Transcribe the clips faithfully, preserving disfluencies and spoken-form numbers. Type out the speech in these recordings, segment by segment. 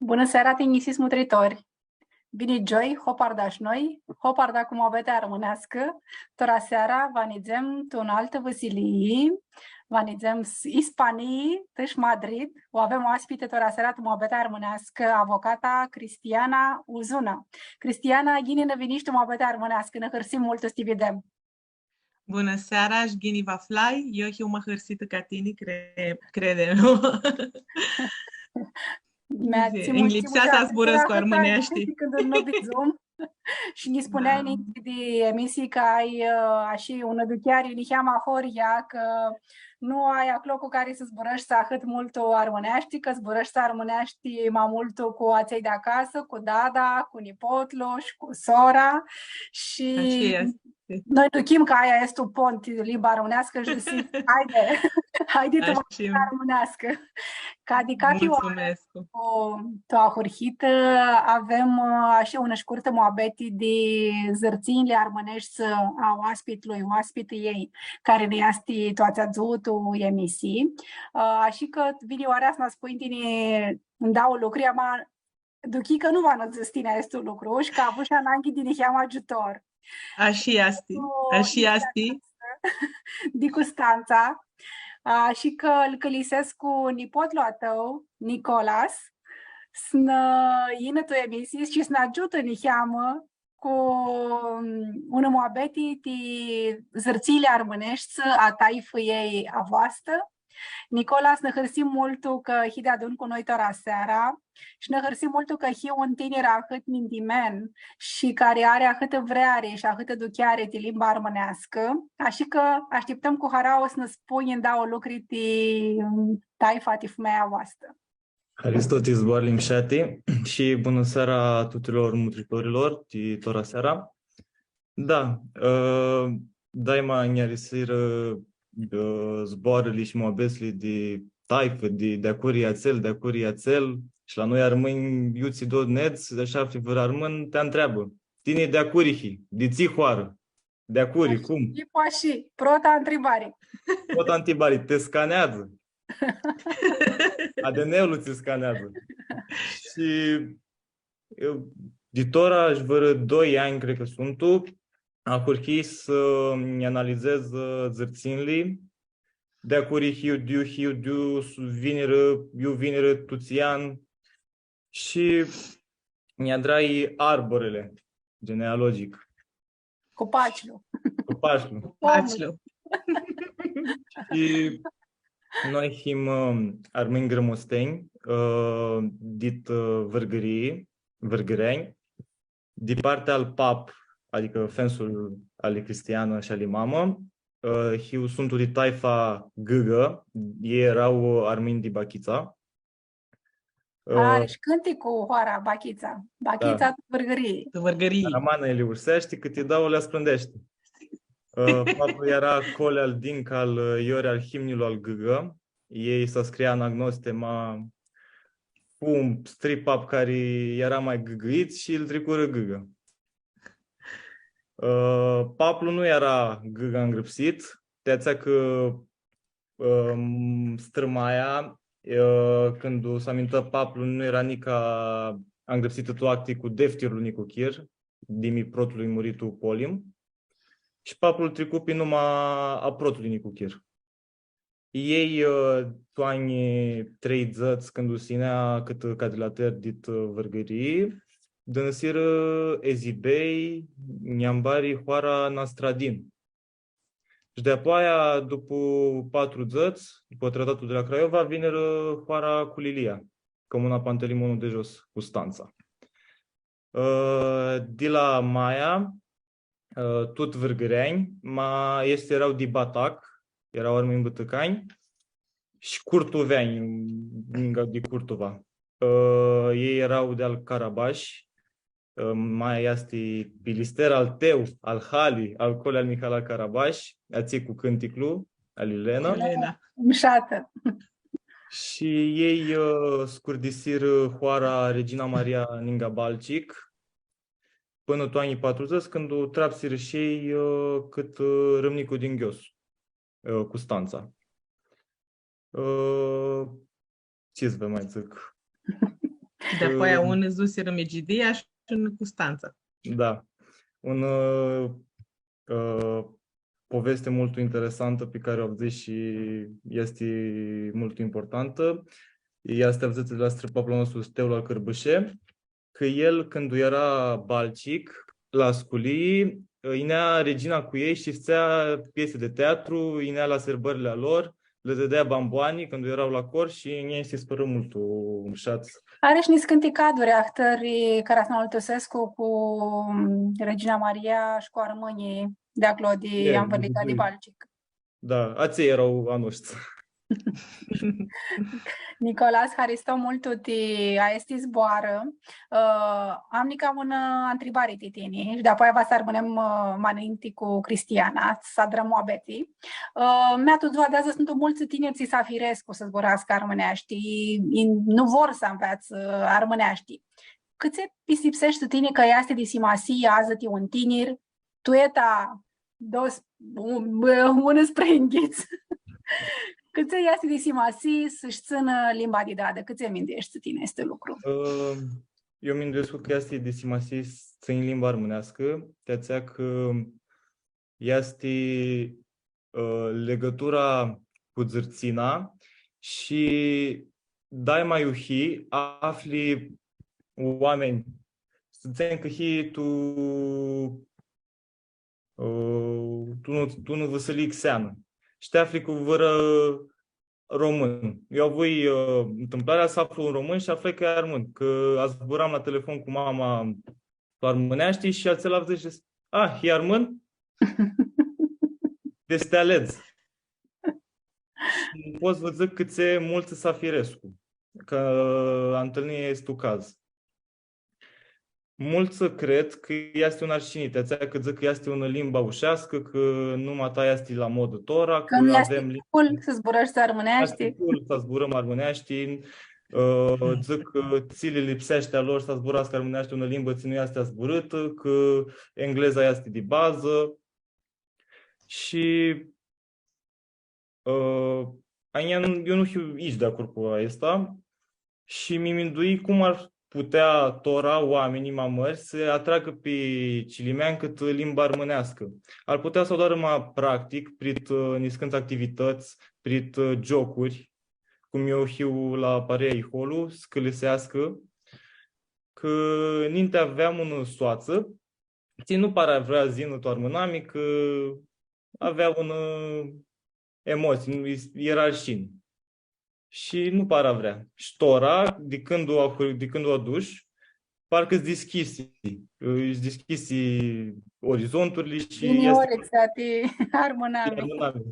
Bunã seara, tinjisits mutritori! Bini gioi, hoparda sh-noi, hoparda cu muabetea armãneascã. Tora seara va nidzem tu unã altã vãsilii, va nidzem s-, Ispanii, tãsh Madrid. U avem oaspitã tora seara tu muabetea armãneascã, avocata Cristiana Uzuna. Cristiana, ghini nã vinish tu muabetea armãneascã, nã hãrsim multu s-ti videm. Bunã seara shi ghini vã aflai. Eu hiu ma hãrsitã ca tini, cre-, crede-mi. Mea, tsi multsimi, lipsea s-zburãscu armãneashti. Cãndu nu vidzum. Shi nji spuneai ninti di emisii cã ai, ã, ashi, unã aducheari niheamã ahoryea, cã nu ai aclo cu cari s-zburãshti ahãt multu armãneashti, cã zburãshti armãneashti ma multu cu atselj di acasã, cu dada, cu nipotlu shi cu sora. Shi ashi easti. Noi duchim cã aia easti un pont, limba armãneascã, shi dzãsim, haide, haide tu armãneascã. Ca di cathi oarã, tu ahurhitã, avem, ã, ashi unã shcurtã muabeti di zãrtsinjli armãneshti a oaspitlui, oaspitãljei, cari nã easti tu atsea dzuã tu emisii. Ã, ashi cã vini oara s-nã spunj tini ndauã lucri, ama duchii cã nu va nã dzãts tini aestu lucru shi cã avushi ananghi di niheamã agiutor. Ashi easti, ashi easti. Di Custantsa. A, shi cã lu cãlisescu nipotlu a tãu, Nicolas, s-nã yinã tu emisii shi s-nã agiutã niheamã cu, mm, unã muabeti ti zãrtsinjli armãneshti a taifãljei a voastã. Nicolas, nã hãrsim multu cã hii deadun cu noi tora seara shi nã hãrsim multu cã hii un tinir ahãt mintimen shi cari ari ahãtã vreari shi ahãtã aducheari ti limba armãneascã. Ashi cã ashtiptãm cu harauã s-nã spunj ndauã lucri ti, mm, taifa, ti fumealja a voastã. Haristo ti zboarãli mshati shi bunã seara a tuturor mutritorilor ti tora seara. Da, ã, daima nj-arisirã, ã, zboarãli shi muabetsli di taifã, di, di a curi i atsel, di a curi i atsel, shi la noi armãnj, iutsido nedz, ashi, afli vãr armãn, ti ntreabã: „Tini di a curi hii, di tsi hoarã, di a curi, cum?” Ashi, prota ntribari. Prota ntribari, ti scaneadzã. A D N-ul tsi scaneadzã. Shi eu, di tora, sh-vãrã doi anj, cred cã suntu, ahurhii s-nj-analizez, ã, zãrtsinjli, di a curi hiu, di iu hiu, di iu s-, vinirã, iu vinirã, tu tsi an, shi nj-adrai arborele genealogic. Cupaclu. Cupaclu. Cupaclu. Shi noi him, ã, armãnj grãmostenj, ã, dit, ã, Vãrgãrii, vãrgãreanj, di partea al pap, adicã fensul ali Cristiana shi ali mamã, ã, hiu, suntu di taifa Gãgã, elj eara, ã, armãnj di Bachitsa. A, ã, shi cãnticlu cu hoara Bachitsa. Da. Bachitsa tu Vãrgãrii. Tu Vãrgãrii. Aramãna, elj u urseashti, cãti dauã li asprãndeashti. Ã, paplu eara Coli al Dinca al, ã, Iori al Himnilu al Gãgã. Elj s-scria anagnoste, ma fu un stripap cari eara ma gãgãit shi lu tricurã Gãgã. Ã, paplu nu eara Gãgã ngrãpsit, ti atsea cã, ã, strãmaia, ã, cãndu s-amintã paplu, nu eara nica angrãpsitã tu acti cu deftirlu nicuchir, di mi protlui muri tu polim. Shi paplu tricu pi numa a protlui nicuchir. Elj, ã, tu anjlji treidzãts, cãndu s-yinea cãtã Cadrilater dit, ã, Vãrgãrii, dãnãsirã Ezibei, nj-ambari hoara Nastradin. Shi di-apoaia, dupu patrudzãts, dupã tratatul di la Craiova, vinirã hoara Culilia, comuna Pantelimonu de Jos, Custantsa. Ã, di la maia, ã, tut vãrgãreanj, ma elj eara di Batac, eara armãnj bãtãcanj, shi curtuveanj, ninga di Curtuva. Ã, elj eara di al Carabash, ã, maia easti Pilister al teu, al Hali, al Coli al Mihala Carabash, atselj cu cãnticlu, ali Lena. Lena. Mushatã. Shi elj, ã, scurdisirã hoara Regina Maria ninga Balcic, pãnã tu anjlji patrudzãts, cãndu trapsirã shi elj, ã, cãtã, ã, Rãmnicu di Nghios, ã, Custantsa. Ã, tsi s-vã ma dzãc? Di-apoia unã s-dusirã Megidia shi unã Custantsa. Da. Un, ã, ã, povesti multu interesantã pi cari u avdzãi shi easti multu importantã. Easti avdzãtã di la strãpaplu a nostru Steulu al Cãrbãshe, cã el, cãndu eara balcic, la sculii, yinea Regina cu elj shi fãtsea piesi di teatru, yinea la serbãrli a lor, lã dãdea bamboani cãndu eara la cor shi nji si pãru multu mushat. Ari shi niscãnti caduri ahtãri cari s-nã alãtusescu cu, mm, Regina Maria shi cu armãnjlji di aclo, di anvãrliga di Balcic. Da, atselj eara a noshtri. Nicolas, haristo multu ti aesti zboarã. Ã, am nica unã, ã, ntribari ti tini shi dapoaia va s-armãnem, ã, ma ninti cu Cristiana, s-adrãm muabeti. Ã, mea, tu dzua di adzã suntu multsã tiniri tsi s-afirescu s-zburascã armãneashti, i nu vor s-anveatsã armãneashti. Cãtse pistipseshti tini cã easti di simasii adzã ti un tinir, tu eta dos, un, unã sprãyinghits. Cãtse easti di simasii s-tsãnj limba di dadã? Cãtse mindueshti tini aestu lucru? Ã, eu minduescu cã easti di simasii s-tsãnj limba armãneascã, ti atsea cã easti, ã, ligãtura cu dzãrtsina shi daima iu hii afli oaminj, s-dzãtsem cã hii tu, ã, tu unã, tu unã vãsilii xeanã. Shi ti afli cu vãrã român. Eu avui, ã, întâmplarea s-aflu un român shi aflai cã e armãn, cã zburam la telefon cu mama tu armãneashti shi atsel dzãsi, „Ah, e armãn?” Deci ti aledz. Shi pot s-vã dzãc cãtse multsã s-afirescu, cã ãntãlnii aestu caz. Multsã cred cã easti unã arshini, ti atsea cã dzãc cã easti unã limbã ausheascã, cã numata easti la modã tora, cã avem lim-, cool s-zburãshti armãneashti. Easti cool s-zburãm armãneashti, ã, dzãc cã tsi lã lipseashti a lor s-zburascã armãneashti, unã limbã tsi nu easti zburãtã, cã engleza easti di bazã. Shi Ã, a njia, eu nu hiu itsi di acord cu aestã shi mi mindui cum ar putea tora oaminjlji ma mãri s-atragã pi cilimeanj cãtã limba armãneascã. Ar putea s-u adarã ma practic, prit, ã, niscãnti activitãts, prit, ã, giocuri, cum eu hiu la Parea Iholu, s-cãliseascã, cã ninti aveam unã soatsã, tsi nu para vrea s-yinã tu armãnami, cã avea unã, ã, emotsii, nu, i eara arshini. Shi nu para vrea. Shi tora, di cãndu u acu-, di cãndu u adush, parcã s-dishcljisi, ã, s-dishcljisi orizonturli shi easti armãnami. Armãnami.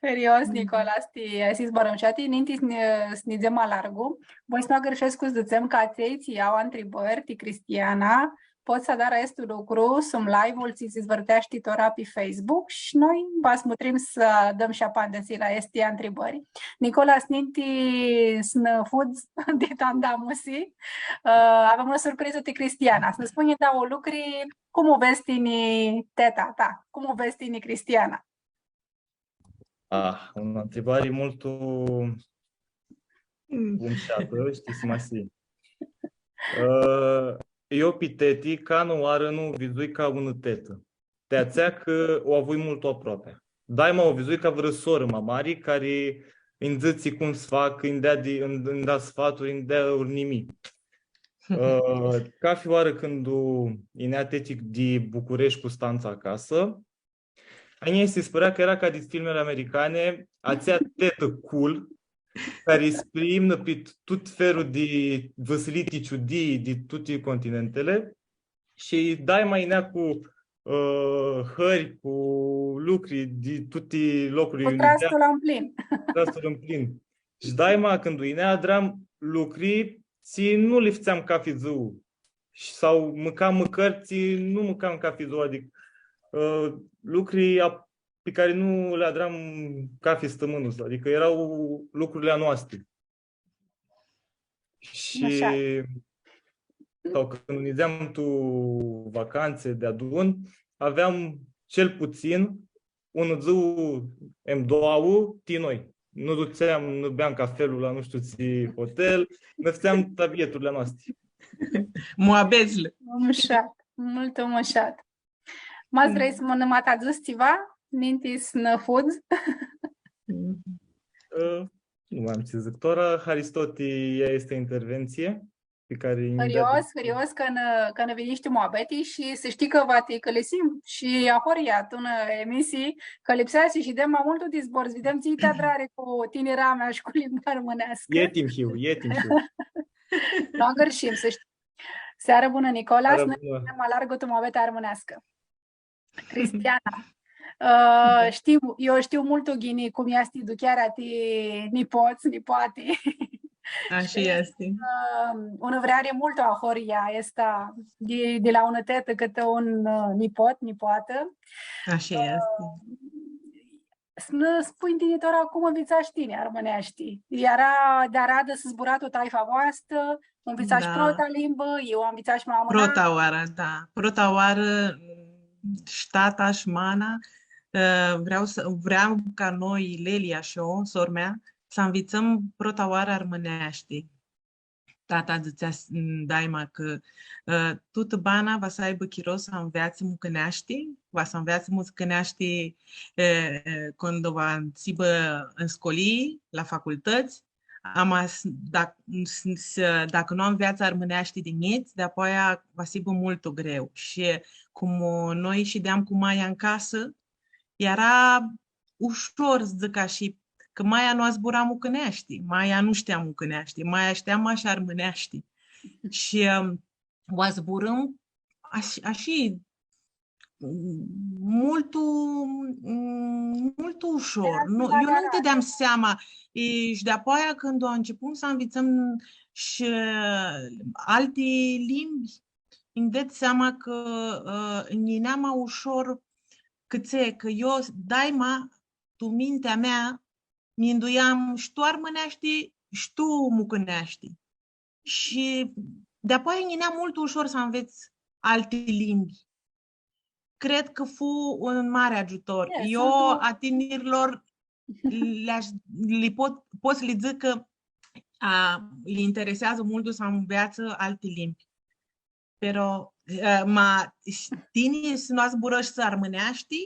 Haristo, Nicolas, ti aesti zboarã mushati, ninti s-nã, s-nã dutsem ma largu. Voi s-nu agãrshescu s-dzãtsem cã atselj tsi au ntribãri ti Cristiana, pot s-adarã aestu lucru, sum live-ul tsi s-dizvãrteashti tora pi Facebook shi noi va s-mutrim s-dãm shi apandisi la aesti ntribãri. Nicolas, ninti s-nã fudz di tu andamusi, ã, avem unã surprizã ti Cristiana. S-nã spunj dauã lucri, cum u vedz tini teta ta? Cum u vedz tini Cristiana? Ah, unã ntribari multu mushatã, shtii, s-ma si. Ã, eu pi teti, canãoarã nu u vidzui ca unã tetã. Ti atsea cã u avui multu aproapi. Daima u vidzui ca vãrã sorã ma mari, cari nji dzãtsi cum s-fac, nji deadi, nji, nji da sfaturi, nji da urnimii. Ã, cafi oarã cãndu yinea teti di Bucureshti, Custantsa acasã, a njia nji si pãrea cã eara ca di filmili americani, atsea tetã cool, cari s-plimbã pi tut felul di vãsilii, ciudii di tuti continentili, shi daima yinea cu, ã, hãri, cu lucri di tuti locurli iu nidzea. Cu trastul ãmplin. Trastul ãmplin. Shi daima cãndu yinea, adram lucri tsi nu li fãtseam cafi dzuã. Shi, sau mãcam mãcãri tsi nu mãcam cafi dzuã, adicã, ã, lucri a-, pi cari nu li adram cafi stãmãnã, adicã eara lucrili a noasti. Shi, sau cãndu nidzeam tu vacantsi deadun, aveam cel puțin unã dzuã, em, doauã, ti noi. nu dutseam, nu beam cafelul la nu shtiu tsi hotel, nã fãtseam tabieturi a noasti. Muabetsli. Mushat, multu mushat. Ma s-vrei s-nã ma dzãts tsiva, ninti s-nã fudz? Ã, nu ma am tsi dzãc. Tora, haristo ti aestã interventsii pi cari nj-u deadi. Hãrios, hãrios cã nã, cã nã vinjish ti muabeti shi s-shtii cã va ti cãlisim shi ahoryea tu unã emisii, cã lipseashti s-shidem ma multu di zbor, s-videm tsi-i ti adrari cu tiniramea shi cu limba armãneascã. Etim hiu, etim hiu. Nu agãrshim, s-shtii. Searã bunã, Nicola, Searã s-nã bunã. videm ma largu tu muabeti armãneascã. Cristiana, ã, shtiu, eu shtiu multu ghini cum easti duchearea ti nipots, nipoati. Ashi easti. Ã, unã vreari multu ahoryea aestã di, di la unã tetã cãtã un, ã, nipot, nipoatã. Ashi easti. S-nã spunj tini tora cum nvitsash tini armãneashti. Eara di aradã s-zbura tu taifa voastrã, nvitsash Da. prota limbã, eu am nvitsat shi ma amãnat. Prota oarã, da. Prota oarã, mm, shi tata shi mana, ã, vreau s-, vream ca noi, Lelia shi eu, sor-mea, s-anvitsãm prota oarã armãneashti. Tata dzãtsea s-, mm, daima cã, ã, tutã bana va s-aibã chiro s-anveatsã mucãneashti, va s-anveatsã mucãneashti, e, e, cãndu va s-hibã tu sculii, la facultãts, ama s-, dac-, s-, s-, dacã nu anveatsã armãneashti di njits, di-apoia va s-hibã multu greu. Shi cum noi shideam cu maia tu casã, eara ushor, dzãc ashi, cã maia nu zbura mucãneashti, maia nu shtea mucãneashti, maia shtea mash armãneashti. Shi, ãm, u zburãm ashi, ashi, multu, mm, multu ushor. Nu, eu nu-nj dãdeam seama. E, shi di-apoia, cãndu u ãncepum s-anvitsãm shi alti limbi, nj-ded seama cã, ã, nj-yinea ma ushor, cãtse, cã eu daima, tu mintea mea, minduiam shi tu armãneashti, shi tu mucãneashti. Shi di-apoia nj-yinea multu ushor s-anvets alti limbi. Cred cã fu un mari agiutor. E, eu, suntu a tinirlor, li-, li pot, pot s-li dzãc cã, a, li intereseadzã multu s-anveatsã alti limbi. Pero, ã, ma, tini s-nu zburãshti armãneashti,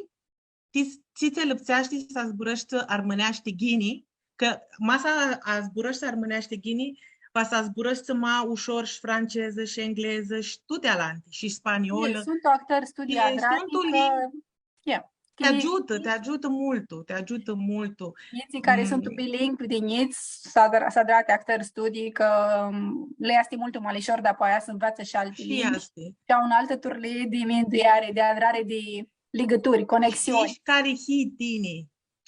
ti, tsi tsã lipseashti s-zburãshti armãneashti ghini, cã ma s-zburãshti armãneashti ghini, va s-zburãshti ma ushor shi francezã, shi englezã, shi tuti alanti, shi spaniolã. E, suntu ahtãri studii, e, adrati, suntu cã, limbi, e, ti agiutã, ti agiutã multu, ti agiutã multu. Njitslji cari suntu bilingvi di njits, s-adra-, s-adrati ahtãri studii, cã, mm, lã easti multu ma lishor, di-apoia s-anveatsã shi alti limbi. Shi easti. Shi au unã altã turlii di mindueari, di adrari di ligãturi, conexiuni. Shtii cari hii tini.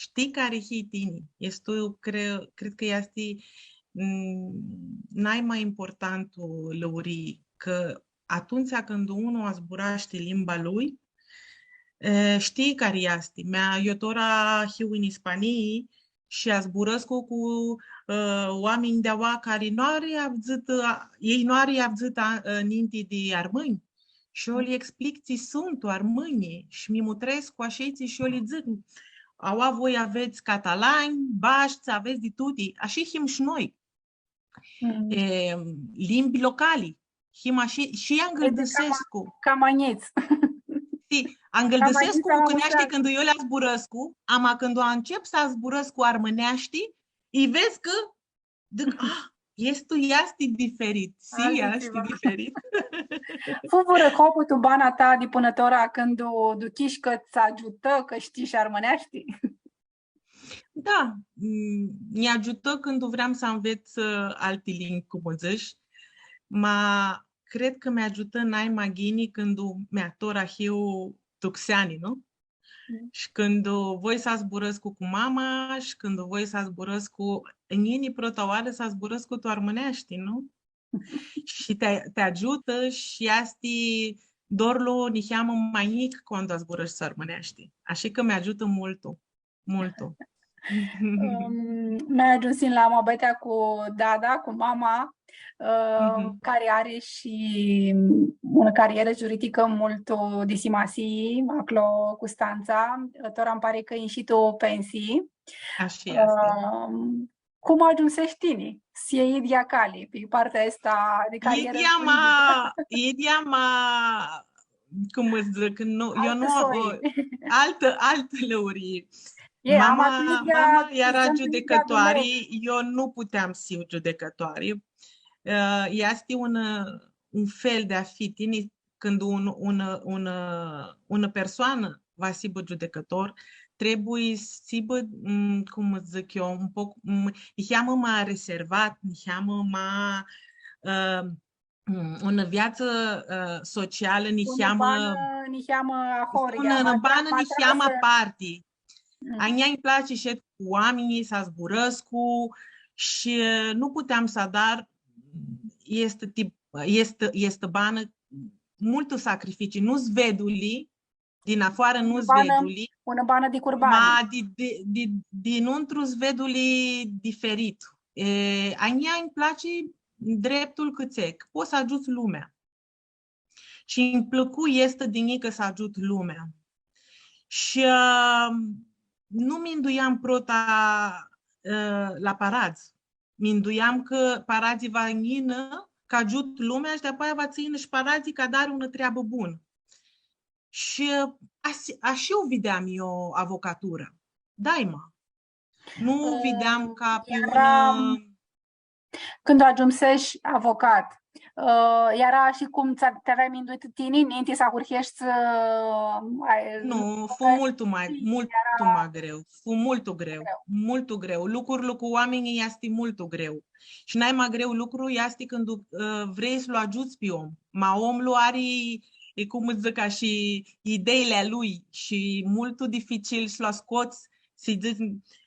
Shtii cari hii tini. Easti, cre-, cred cã easti, mm, nai ma importantul lucru, cã atumtsea cãndu unu zburashti limba lui, e, shtii cari easti. Mea, eu tora hiu tu Spanii shi zburãscu cu, e, oaminj di aua cari nu ari avdzãtã, elj nu ari avdzãtã, e, ninti di armãnj. Shi eu lã explic tsi suntu armãnjlji shi mi mutrescu ashitsi shi eu lã dzãc, aua voi avets catalanj, bashcã, avets di tuti, ashi him shi noi. Mm. E, limbi locali. Him ashi, shi angãldãsescu. Cama, cama njits. Shtii, angãldãsescu mucãneashti cãndu eu lã zburãscu, ama cãndu ãncep s-zburãscu armãneashti, lji vedz cã dzãc, ah, easti, easti diferit. Si, easti diferit. Fu vãrã hopu tu bana ta di pãnã tora cãndu duchish cã tsã agiutã, cã shtii shi armãneashti? Da, mm, nj-agiutã cãndu vream s-anvets, ã, alti limbi, cum dzãts, ma cred cã mi agiutã nai ma ghini cãndu, mea, tora hiu tu xeani, nu? Mm. Shi cãndu voi s-zburãscu cu mama, shi cãndu voi s-zburãscu, nj-yini prota oarã s-zburãscu tu armãneashti, nu? Shi ti, ti agiutã shi easti dorlu niheamã ma njic cãndu zburãshti armãneashti. Ashi cã mi agiutã multu. Multu. Ãm, noi agiumsim la muabetea cu dada, cu mama, ãm, cari ari shi unã carierã giuridicã multu di simasii, aclo Custantsa, tora nji pari cã inshi tu pensii. Ashi easti. Ãm, cum agiumsesh tini s-ljei idyea cali pi partea aestã di carierã juridică? Idyea ma, idyea ma, cum s-dzãc, nu, eu nu, altã soi. Altã, altã lãurii. E, mama, ama tu idyea, mama eara giudicãtoari, eu nu puteam s-hiu giudicãtoari. Ã, easti un, un fel di a fi tini, cãndu un, un, un, unã persoanã va s-hibã giudicãtor, trebuie s-hibã, m, cum dzãc eu, un poc, m, niheamã ma reservat, niheamã ma, ã, m, unã viatsã, ã, socialã, niheamã unã banã, niheamã ahoryea, unã banã, niheamã parti. Mm. A njia nj-platsi s-shed cu oaminjlji, s-zburãscu shi nu puteam s-adar, easti tip, easti, easti banã, multu sacrificii, nu-s veduli, din afarã nu-s veduli. Unã banã di curbani. Ma di, di, di, dinãuntru s-veduli diferit. E, a njia nj-platsi dreptul cãtse, cã pots s-agiuts lumea. Shi nj-plãcu, easti di njicã s-agiut lumea. Shi, ã, nu minduiam prota, ã, la paradz. Minduiam cã paradzlji va yinã, cã agiut lumea shi di-apoaia va tsã yinã shi paradzlji cã adari unã treabã bunã. Shi ashi, ashi u videam eu avocatura. Daima. Nu u videam ca pi unã... Cãndu agiumsesh avocat, ã, eara shi cum ts-, ti aveai minduitã tini, ninti s-ahurheshti, ã, ai... Nu, fu multu ma, multu ma greu. Fu multu greu, multu greu. Lucrul cu oaminjlji easti multu greu. Shi nai ma greu lucru easti cãndu, ã, vrei s-lu agiuts pi om. Ma omlu ari, e cum dzãc, ca shi ideili a lui shi multu dificil s-lu scots, s-lji dzãts,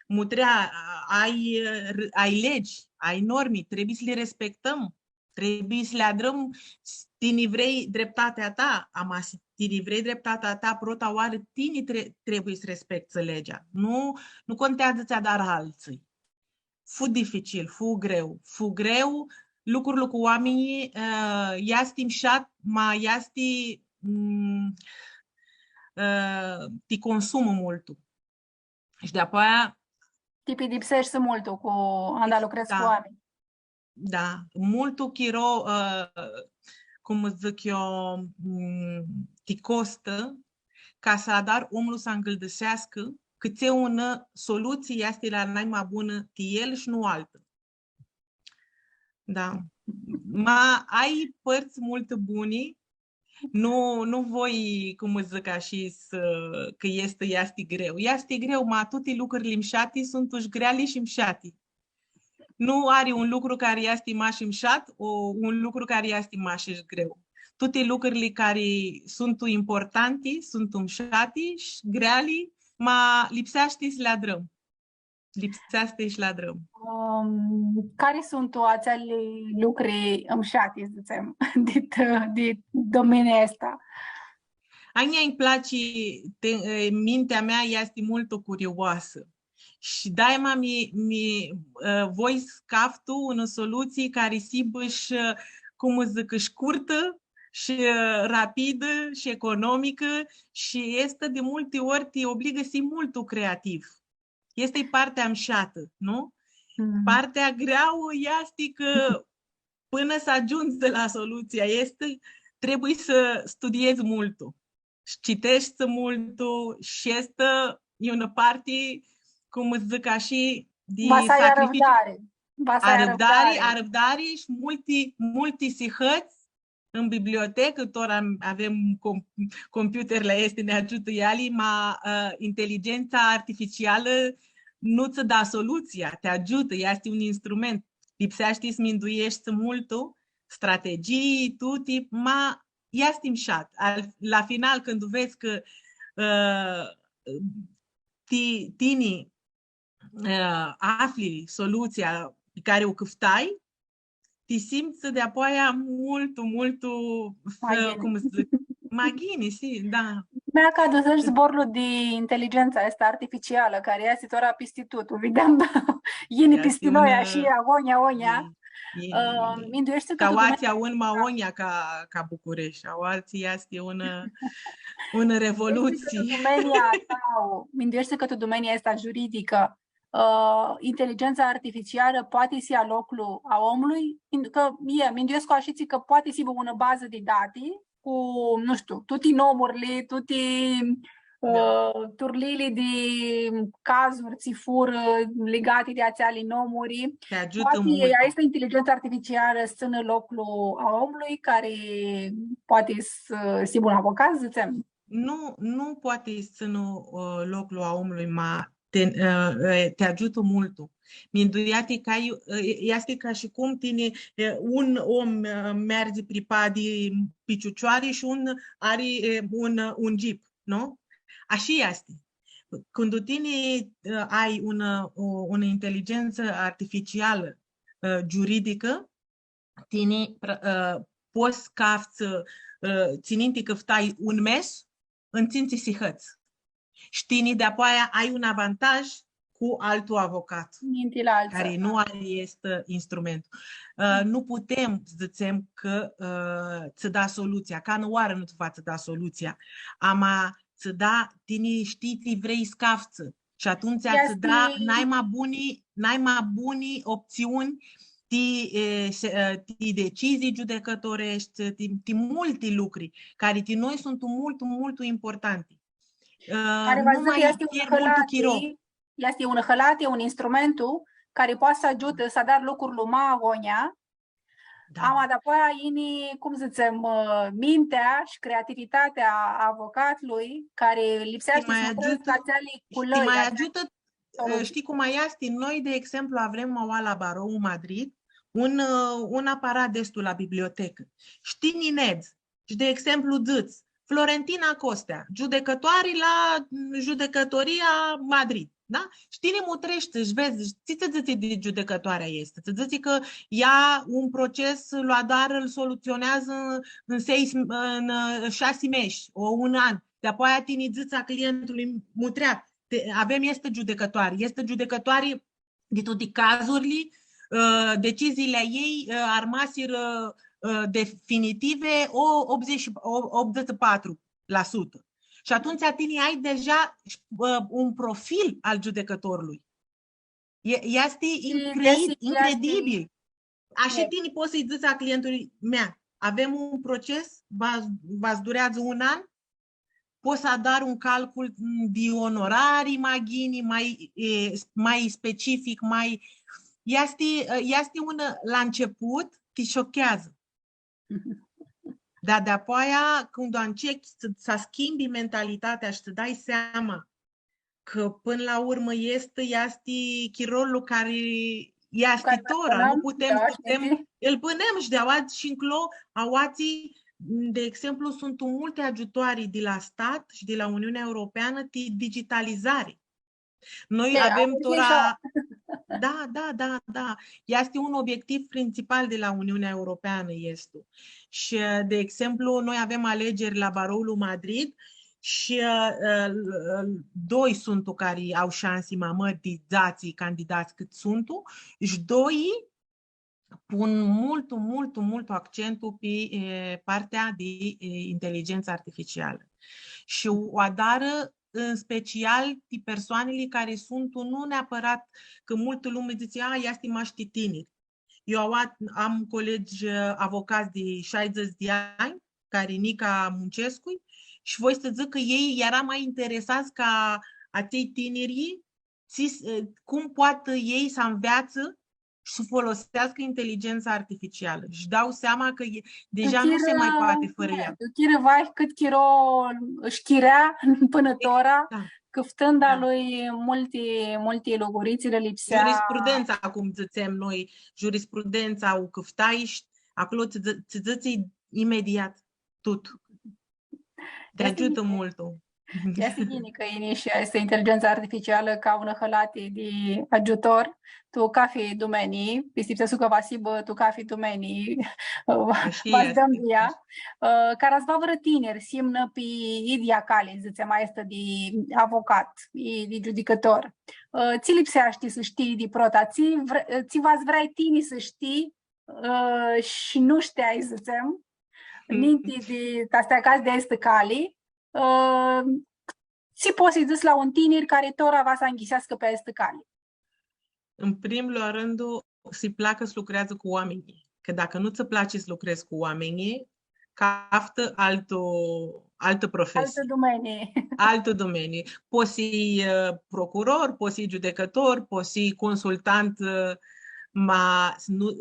mutrea, ai, ã, ai legi, ai normi, trebuie s-li respectãm, trebuie s-li adrãm, s-, tini vrei dreptatea ta, ama s-tini vrei dreptatea ta, prota oarã tini tre-, trebuie s-respectsã legea. Nu, nu conteadzã tsi adarã altsã. Fu dificil, fu greu, fu greu, lucrul cu oaminjlji, ã, easti mshat, ma easti, mm, ã, ti consumã multu. Shi di-apoaia ti pidipseshti multu cu anda lucredz cu oaminj. Da, multu chiro, ã, cum dzãc eu, mm, ti costã, ca s-adari omlu s-angãldãseascã, cãtse unã solutsii easti la nai ma bunã ti el shi nu altã. Da. Ma ai pãrtsã multu buni, nu, nu voi, cum dzãc, ashi, s-, cã easti, easti greu. Easti greu, ma tuti lucrili mshati suntu shi greali shi mshati. Nu ari un lucru cari easti mash mshat, o, un lucru cari easti mash greu. Tuti lucrili cari suntu importanti, suntu mshati shi greali, ma lipseashti s-li adrãm. Lipseashti s-li adrãm. Ãm, cari suntu atseali lucri mshati, dzãtsem, di, di domenia aestã? A njia nj-platsi, te-, mintea mea easti multu curioasã. Shi daima mi, mi, ã, voi s-caftu unã solutsii cari s-hibã shi, cum dzãc, shcurtã shi, ã, rapidã shi economicã shi easti di multi ori ti obligã s-hii multu creativ. Easti partea mshatã, nu? Mm. Partea greauã easti cã pãnã s-agiundzi la solutsia aestã, trebuie s-studiedz multu. Shi citeshti multu shi aestã e unã parti, cum dzãc, ashi, di sacrificiu. Va s-ai arãvdari. Va s-ai arãvdari, arãvdari. Arãvdari shi multi, multi sihãts în bibliotecã, tora am, avem com-, computerli aesti, nã agiutã eali, ma, ã, inteligentsa artificialã nu tsã da solutsia, ti agiutã, easti un instrument. Lipseashti s-mindueshti multu, strategii, tuti, ma easti mshat. Al, la final, cãndu vedz cã, ã, ti, tini, ã, afli solutsia pi cari u cãftai, ti simtsã di-apoaia multu, multu, ma ghini. Cum s-dzãc, ma ghini, si, da. Mea, ca adusesh zborlu di inteligentsa aestã artificialã, cari easti tora pisti tut, u videam, da, yini pisti noi, ashi, agonja, agonja. Ã, mindueshti cã tu aoatsi aoa ma agonja ca, ca Bucureshti, aoatsi easti unã, unã revolutsii. Mindueshti cã tu domenia ta, mindueshti cã tu domenia aestã juridicã, ã, inteligentsa artificialã poati s-ia loclu a omlui, cã, e, minduescu ashitsi cã poati s-hibã unã bazã di dati cu, nu shtiu, tuti nomurli, tuti, ã, turliili di cazuri tsi furã ligati di atseali nomuri. Ti agiutã multu. Poati aestã inteligentsa artificialã s-tsãnã loclu a omlui, cari poati s-, s-hibã un avocat, dzãtsem. Nu, nu poati s-tsãnã, ã, loclu a omlui, ma ti, ã, ã, ti agiutã multu. Minduea-ti cã ai, ã, easti ca shi cum tini, ã, un om, ã, meargã pri padi pi cicioari shi un ari, ã, un, un jeep, nu? Ashi easti. Cãndu tini, ã, ai unã, o, unã inteligentsã artificialã, ã, giuridicã, tini, prã-, ã, pots s-caftsã, ã, tsi ninti cãftai un mes, tu tsintsi sihãts. Shi tini di-apoaia ai un avantaj cu altu avocat, ninti la altsã, cari nu ari aestu instrument. Ã, nu putem s-dzãtsem cã, ã, tsã da solutsia, canãoarã nu tsã va tsã da solutsia. Ama tsã da, tini shtii tsi vrei s-caftsã. Shi atumtsea tsã da nai ma buni, nai ma buni optsiuni ti, e, se-, e, ti decizii giudicãtoreshti, ti, ti multi lucri, cari ti noi suntu multu, multu importanti. Ã, cari va nu dzãcã ma easti un pierd multu hãlati, chiro. Easti un hãlati, un instrumentu cari poati s-agiutã s-adarã lucrurli ma agonja. Da. Ama dapoaia yini, cum dzãtsem, ã, mintea shi creativitatea a avocatlui, cari lipseashti s-mutrascã atseali culãri, atseali. Shtii ma agiutã, ã, shtii cum easti? Noi, de exemplu, avem aua la Baroul Madrid un, ã, un aparat di aestu la bibliotecã. Shi tini nedz shi, de exemplu, dzãts, Florentina Costea, giudicãtoari la, mm, Giudicãtoria Madrid, da? Shi tini mutreshti shi vedz, tsi tsã dzãtsi di giudicãtoarea aestã? Tsã dzãtsi cã ea un proces lu adarã, lu solutsioneadzã în, în seis, în, ã, shasi mesh, o, un an. Di-apoaia tini dzãts a clientului, mutrea, te, avem, easti giudicãtoari, easti giudicãtoari di tuti cazurli, ã, deciziili a ljei, ã, armasirã, ã, definitive, o, optzeci, o, optzeci și patru la sută. Shi atumtsea tini ai deja, ã, un profil al giudicãtorlui. E, easti incredibil. Ashi tini pots s-lji dzãts a clientului, mea, avem un proces, va, va s-dureadzã un an, pots s-adari un calcul, mm, di onorari ma ghini, ma, e, ma specific, ma, easti, easti un, la început, ti shocheadzã. Dar di-apoaia, cãndu ancepi s-, s-schimbi mentalitatea shi s-dai seama cã, pãnã la urmã, easti, easti chirolu cari easti tora, nu putem, putem, ãl bãnãm shi di aoa shi nclo, aoatsi, de exemplu, suntu multi agiutoari di la stat shi di la Uniunea Europeană ti digitalizari. Noi avem tora... Da, da, da, da. Easti un obiectiv principal di la Uniunea Europeană, easti. Shi, de exemplu, noi avem alegeri la Baroul Madrid shi, ã, ã, doi suntu cari au shansi ma mãri di dzatsi candidats cãt suntu, shi doi pun multu, multu, multu accentul pi, e, partea di, e, inteligența artificială. Shi u adarã în special ti persoanili cari suntu, nu neapărat, cã multã lumi dzãtsi, „A, easti mash ti tiniri.” Eu aua-, am colegi, e, avocați di șaizeci de ani, cari nica muncescu, shi voi s-dzãc cã elj eara ma interesats ca atselj tiniri, tsi, e, cum poati elj s-anveatsã shi s-foloseascã inteligența artificială. Shi dau seama cã e, deja nu se mai poate fărã ea. Tu chirã, e, tu chirã vahi cãt chiro sh-chirea pãnã tora, cãftãnda lui multi, multi lucri tsi lã lipsea. Jurisprudența, cum dzãtsem noi, jurisprudența u cãftai shi aclo tsã dzã-, tsã dzãtsi imediat tut. Ti agiutã multu. Easti ghini cã yini shi aestã inteligentsã artificialã ca unã hãlati di agiutor, tu cafi dumenii, pistipsescu cã va s-hibã tu cafi dumenii, va s-dãm di ea, ã, cara s-va vãrã tinir, s-imnã pi idyea cali, dzãtsem, aestã di avocat, i di giudicãtor. Ã, tsi lipseashti s-shtii di prota, tsi vre-, tsi va s-vrei tini s-shtii, ã, shi nu shteai, dzãtsem, ninti di, ta s-ti acats di aestã cali, ã, tsi pots s-dzãts la un tinir cari tora va s-anghiseascã pi aestã cali? în primul rând, să-i placă să lucrează cu oamenii. Că dacă nu ți place să lucrezi cu oamenii, caftã altu, altã profesii. Altã domenii. Altã domenii. Pots s-hii, ã, procuror, pots s-hii giudecător, pots s-hii consultant, ã, ma, nu,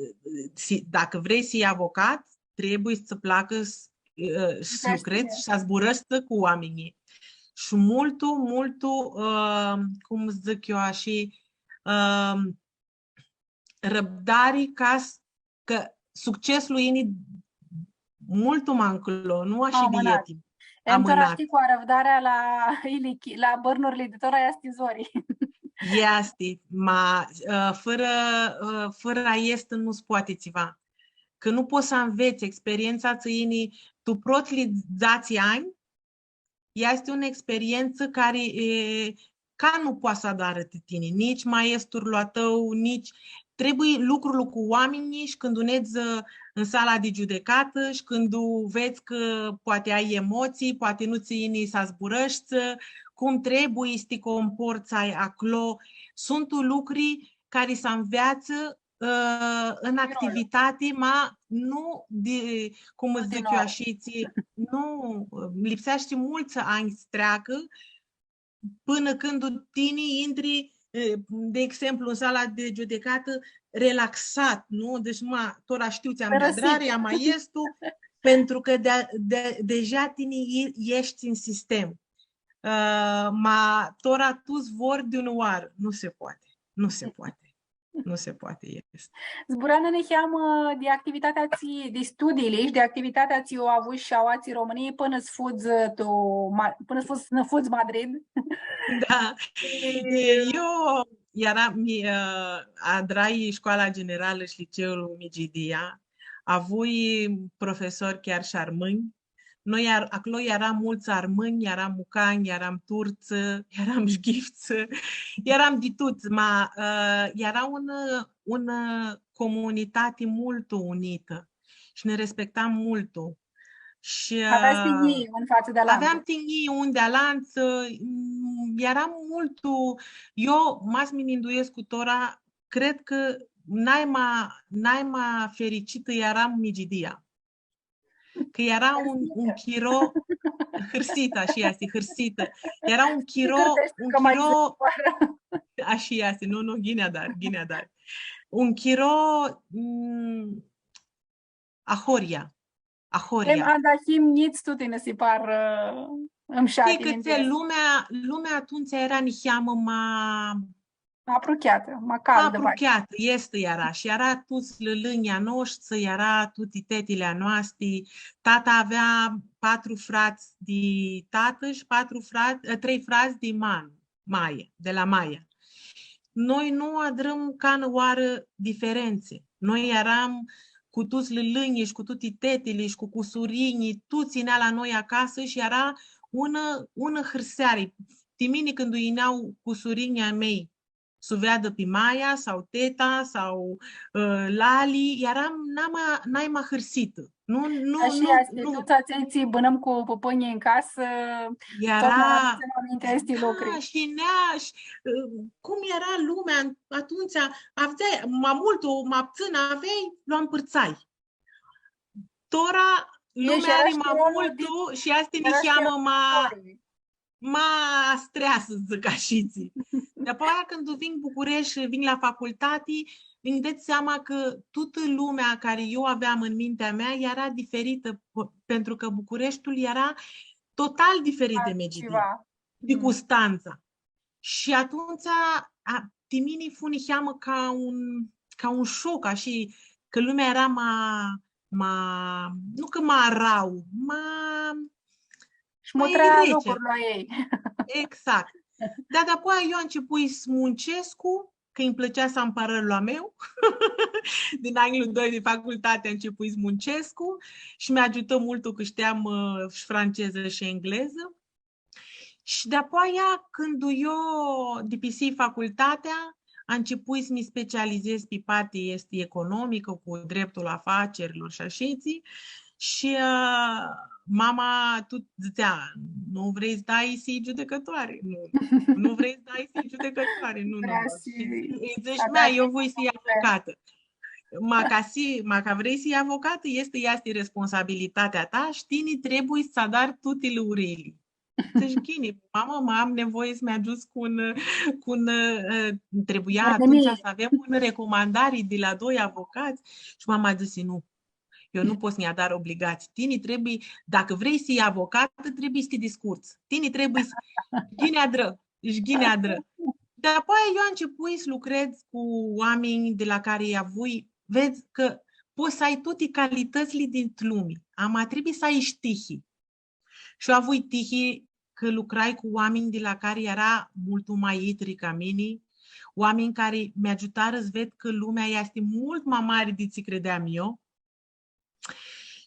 si, dacă vrei să hii avocat, trebuie să-ți placă s-, ã, să lucrezi și să zburăști cu oamenii. Și multu, multu, ã, cum zic eu, așa, ã, răbdari ca s-, cã succesul yini multu ma nclo, nu ashi di ieftin. Em tora, shtii, cu arãvdarea la ilichi-, la bãrnurli di tora easti zori. Easti, ma, ã, fãrã, ã, fãrã aestã nu s-poati tsiva. Cã nu pots s-anvets, experientsa tsã yini tu protslji dzatsi anj, easti unã experientsã cari, e, ca nu poati s-u adarã ti tini, nitsi maestru a tãu, nitsi, trebuie lucrul cu oaminjlji shi cãndu nedz, ã, în sala di giudecatã shi cãndu vedz cã poati ai emotsii, poati nu tsã yini s-zburãshti, cum trebuie s-ti comports aclo. Suntu lucri cari s-anveatsã ã, în activitati, ma nu di, cum dzãc eu, ashi, tsi, nu, lipseashti multsã anj s-treacã pãnã cãndu tini intri, ã, de exemplu, în sala de giudecatã, relaxat, nu? Deci, ma, tora shtiu tsi am di adrari, am maestru, pentru că de, de, deja tini e-, eshti în sistem. Ã, ma tora tuts vor di unã oarã. Nu se poate. Nu se poate. Nu se poate, easti. Zburã-nã niheamã di activitatea tsi, di studiili shi di activitatea tsi u avush aoatsi Romãnii pãnã s-fudz tu Ma-, pãnã s-fudz, s-fudz Madrid. Da. E, eu earam, mi, ã, adrai Școala Generală și Liceul Migidia. Avui profesori chiar shi armãnj. Noi ear-, aclo earam multsã armãnj, earam mucanj, earam turtsã, earam shghiftsã, earam di tuts, ma, ã, eara unã, unã comunitati multu unitã shi nã respectam multu. Shi, ã, aveam tinjii un di alantu. Aveam tinjii un di alantu, mm, earam multu, eu, ma s-mi minduescu tora, cred cã naima, naima fericitã earam Migidia. Cã eara un, un chiro, hãrsitã, ashi easti, hãrsitã. Eara un chiro, un chiro, ashi easti, nu, nu, ghini adari, ghini adari. Un chiro, mm, ahoryea, ahoryea. Em, anda him njits, tuti nã si par, ã, mshatini. Shtii cã lumea, lumea atumtsea eara niheamã ma Aprucheatã, ma caldã, vai. Aprucheatã, easti, eara. Shi eara tuts lãlãnjlji a noshtri, eara tuti tetili a noasti. Tata avea patru frats di tatã shi patru frat-, trei frats di man-, maia, di la maia. Noi nu adrãm canãoarã diferentsi. Noi earam cu tuts lãlãnjlji shi cu tuti tetili shi cu cusurinjlji, tuts yinea la noi acasã shi eara unã, unã hãrseari. Ti mini, cãndu yinea cusurinjlji a mei, s-u veadã pi maia sau teta sau, ã, lali, earam naima, naima hãrsitã. Nu, nu, ashi nu, easti, nu. Tuts atselj tsi bãnãm cu pãpãnjlji tu casã, eara, totna adutsem aminti aesti lucri. Da, shi nea, shi, ã, cum eara lumea atumtsea, aveai, ma multu, ma putsãn aveai, lu ampãrtsai. Tora, lumea ari ma multu shi easti niheamã ma ma astreasã, dzãc ashitsi. Dapoaia, cãndu vin Bucureshti shi vin la facultati, nji ded seama cã tutã lumea cari eu aveam în mintea mea eara diferitã, p-, pentru cã Bucureshtiul eara total diferit de Mexicul, de Constanța. Shi atumtsea, a, ti mini fu niheamã ca un, ca un șoc, ashi, cã lumea eara ma, ma, nu cã ma rauã, ma Shi ma mutrea rece. Locurlu a ei. Exact. Dar dapoaia eu ancepui s-muncescu, cã nji plãtsea s-am pãrãlu a meu. Din anlu doi di facultati ancepui s-muncescu shi mi agiutã multu cã shteam, ã, shi francezã shi englezã. Shi dapoaia, cãndu eu dipisii facultatea, ancepui s-mi specializez pi partea aestã economicã, cu dreptul afacerilor shi ashitsi. Shi, ã, mama tu dzãtsea, „Nu vrei s-dai s-hii giudicãtoari, nu, nu vrei s-dai s-hii giudicãtoari, nu, nu, nu.” Shi lji dzãsh, „Mea, eu voi s-hii avocatã.” „Ma ca s-hii, ma ca vrei s-hii avocatã, easti, easti responsabilitatea ta shi tini trebuie s-adari tuti lãuriili.” Dzãsh, „Ghini, mama, ma am nevoie s-mi agiuts cu un, cu un, ã, trebuia atumtsea s-avem un recomandari di la doi avocats.” Shi mama dzãsi, „Nu, eu nu pot s-nj-adar obligatsii. Tini trebuie, dacã vrei s-hii avocatã, trebuie s-ti discurts. Tini trebuie s-” Ghini adrã, shi ghini adrã. Dapoaia eu ancepui s-lucredz cu oaminj di la cari avui, vedz cã pots s-ai tuti calitãtsli dit lumi, ama trebuie s-ai shi tihi. Shi eu avui tihi cã lucrai cu oaminj di la cari eara multu ma itri ca mini, oaminj cari mi agiutarã s-ved cã lumea easti multu ma mari di tsi credeam eu.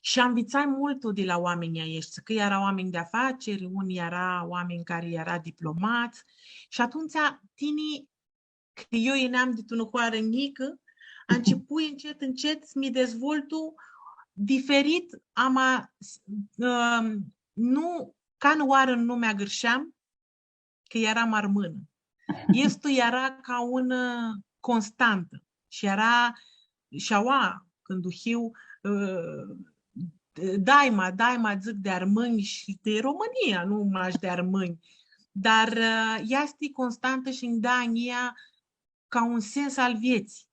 Shi anvitsai multu di la oaminjlji aeshti, cã eara oaminj di afaceri, unii eara oaminj cari eara diplomats. Shi atumtsea, tini, cã eu yineam di tu unã hoarã njicã, ancepui ncet, ncet s-mi dezvoltu diferit, ama s-, ãm, nu, canãoarã nu mi agãrsheam cã earam armãnã. Aestã eara ca unã constantã. Shi eara, shi aua, cãndu hiu, ã, daima, daima dzãc di armãnj shi di Romãnia, nu mash di armãnj. Dar, ã, easti constantã shi nj-da a njia ca un sens al vieții.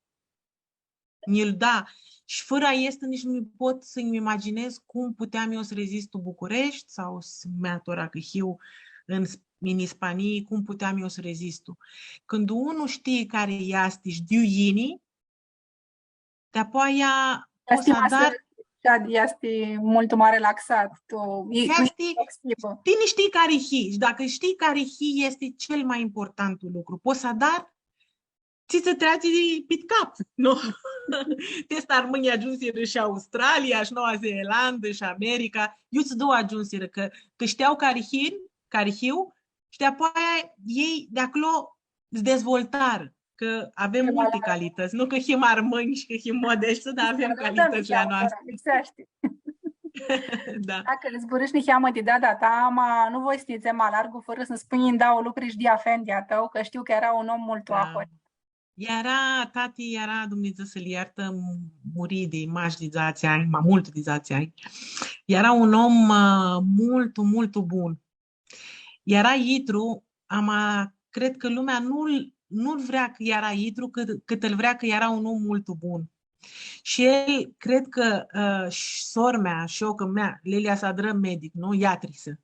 Nji-l da. Shi fãrã aestã nitsi nu pot s-nji imaginez cum puteam eu s-rezistu Bucureshti sau s-, mea tora cã hiu în, în Ispanii, cum puteam eu s-rezistu. Cãndu unu shtii cari easti shi di iu yini, dapoaia pots s-adari. Easti multu ma relaxat, tu, e, easti, e flexibil. Tini shtii cari hii, shi dacã shtii cari hii, easti cel mai important lucru. Pots s-adari tsi tsã treatsi pit cap, nu? Ti aestã armãnjlji agiumsirã shi Australia, shi Noua Zeelandã, shi America. Iutsido agiumsirã, cã, cã shtea cari hii, cari hiu, shi dapoaia elj di aclo s-dezvoltarã, cã avem multi calitãts, nu cã him armãnj shi cã him modeshti, dar avem calitãtsli a noastri. Lipseashti. Da. Dacã zburãsh niheamã di dada ta, ma nu voi s-nidzem ma largu fãrã s-nji spunj dauã lucri shi di afendi a tãu, cã shtiu cã eara un om multu ahurhit. Eara, tati eara, Dumnidzã s-lu ljartã, muri di mash di dzatsi anj, ma multu di dzatsi anj. Eara un om, ã, multu, multu bun. Eara itru, ama cred cã lumea nu-l, nu-l vrea cã eara itru, cãt, cãt ãl vrea cã eara un om multu bun. Shi el, cred cã, ã, sh-, sor-mea, sh-ocã mea, Lelia s-adrã medic, nu? Iatrisã.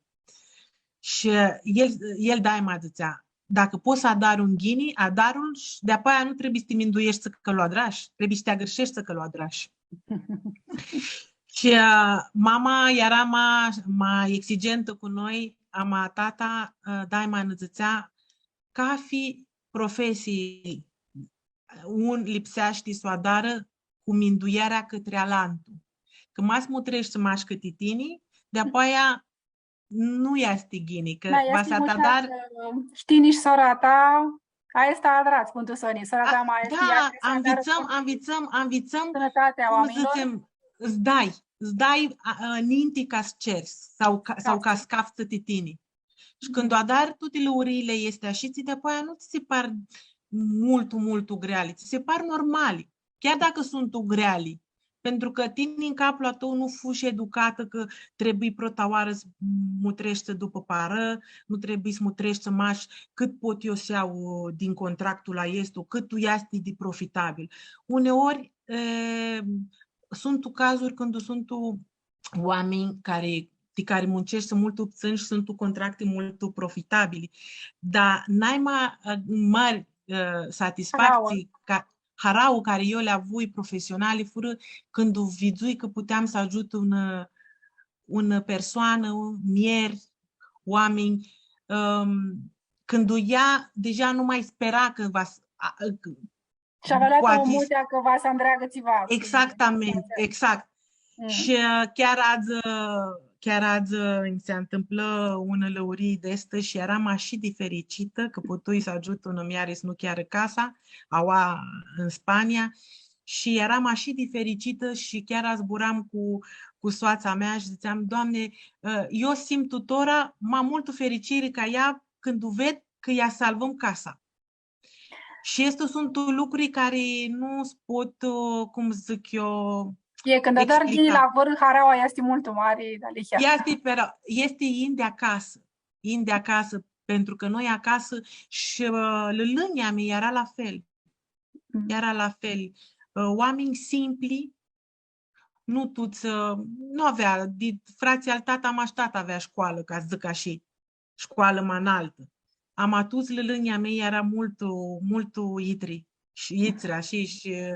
Shi el, el daima dzãtsea, „Dacã pots s-adari un ghini, adarã-l shi di-apoaia nu trebuie s-ti mindueshti cã lu adrash, trebuie s-ti agãrsheshti cã lu adrash.” Shi, ã, mama eara ma, ma exigentã cu noi, ama tata, ã, daima nã dzãtsea, cafi profesii un lipseashti s-u adarã cu minduearea cãtrã alantu. Cã ma s-mutreshti mash cãtã tini, di-apoaia nu easti ghini, cã va s-adari. Shtii, nish sora ta, aestã adrats, cum tu soni, sora ta ma easti, da, anvitsãm, anvitsãm, anvitsãm, sãnãtatea oaminjlor. Cum dzãtsem, s-dai, s-dai, a, a, ninti ca s-ceri sau ca, sau ca s-caftsã ti tini. Shi cãndu adari tuti lãuriili aesti shi tsi, di-apoaia nu tsi si par multu, multu greali, tsi si par normali, chiar dacã suntu greali. Pentru cã tini în capul a tãu nu fushi educatã cã trebuie prota oarã s-mutreshti dupã parã, nu trebuie s-mutreshti mash cãt pot eu s-ljau, ã, din contractul aestu, cãt tu easti di profitabil. Uneori, e, suntu cazuri cãndu suntu oaminj cari, ti cari munceshti multu ptsãn shi suntu contracti multu profitabili. Dar naima, ã, mari, ã, satisfactsii ca, harauã cari eu li avui profesionali furã cãndu vidzui cã puteam s-agiut unã, unã persoanã, muljeri, oaminj, ãm, cãndu ea deja nu mai spera cã va s-, a, a, Shi avea latã mutea cã va s-andreagã tsiva. Exactamente, exact. Mm. Shi, ã, chiar adzã, chiar adzã nji si ntãmplã unã lãurii di aestã shi earam ashi di fericitã cã putui s-agiut unã muljari s-nu chearã casa, aua tu Spania. shi earam ashi di fericitã shi chiar azburam cu, cu soatsa mea shi dzãtseam, „Doamne, ã, eu simtu tora ma multu fericiri ca ea cãndu u ved cã lji salvãm casa.” Shi aesti suntu lucri cari nu s-pot, ã, cum dzãc eu, E, cãndu adari ghini explica. La vãrã, haraua easti multu mari, dealihea. Easti, pero easti yin di acasã. Yin di acasã, pentru cã noi acasã shi, ã, lãlãnjlji a mei eara la fel. Mm. Eara la fel. Ã, oaminj simpli, nu tuts, ã, nu avea, di fratslji al tata, mash tata avea shcoalã, ca s-dzãc ashi, shcoalã ma analtã. Ama tuts lãlãnjlji a mei eara multu, multu itri shi itsra shi, shi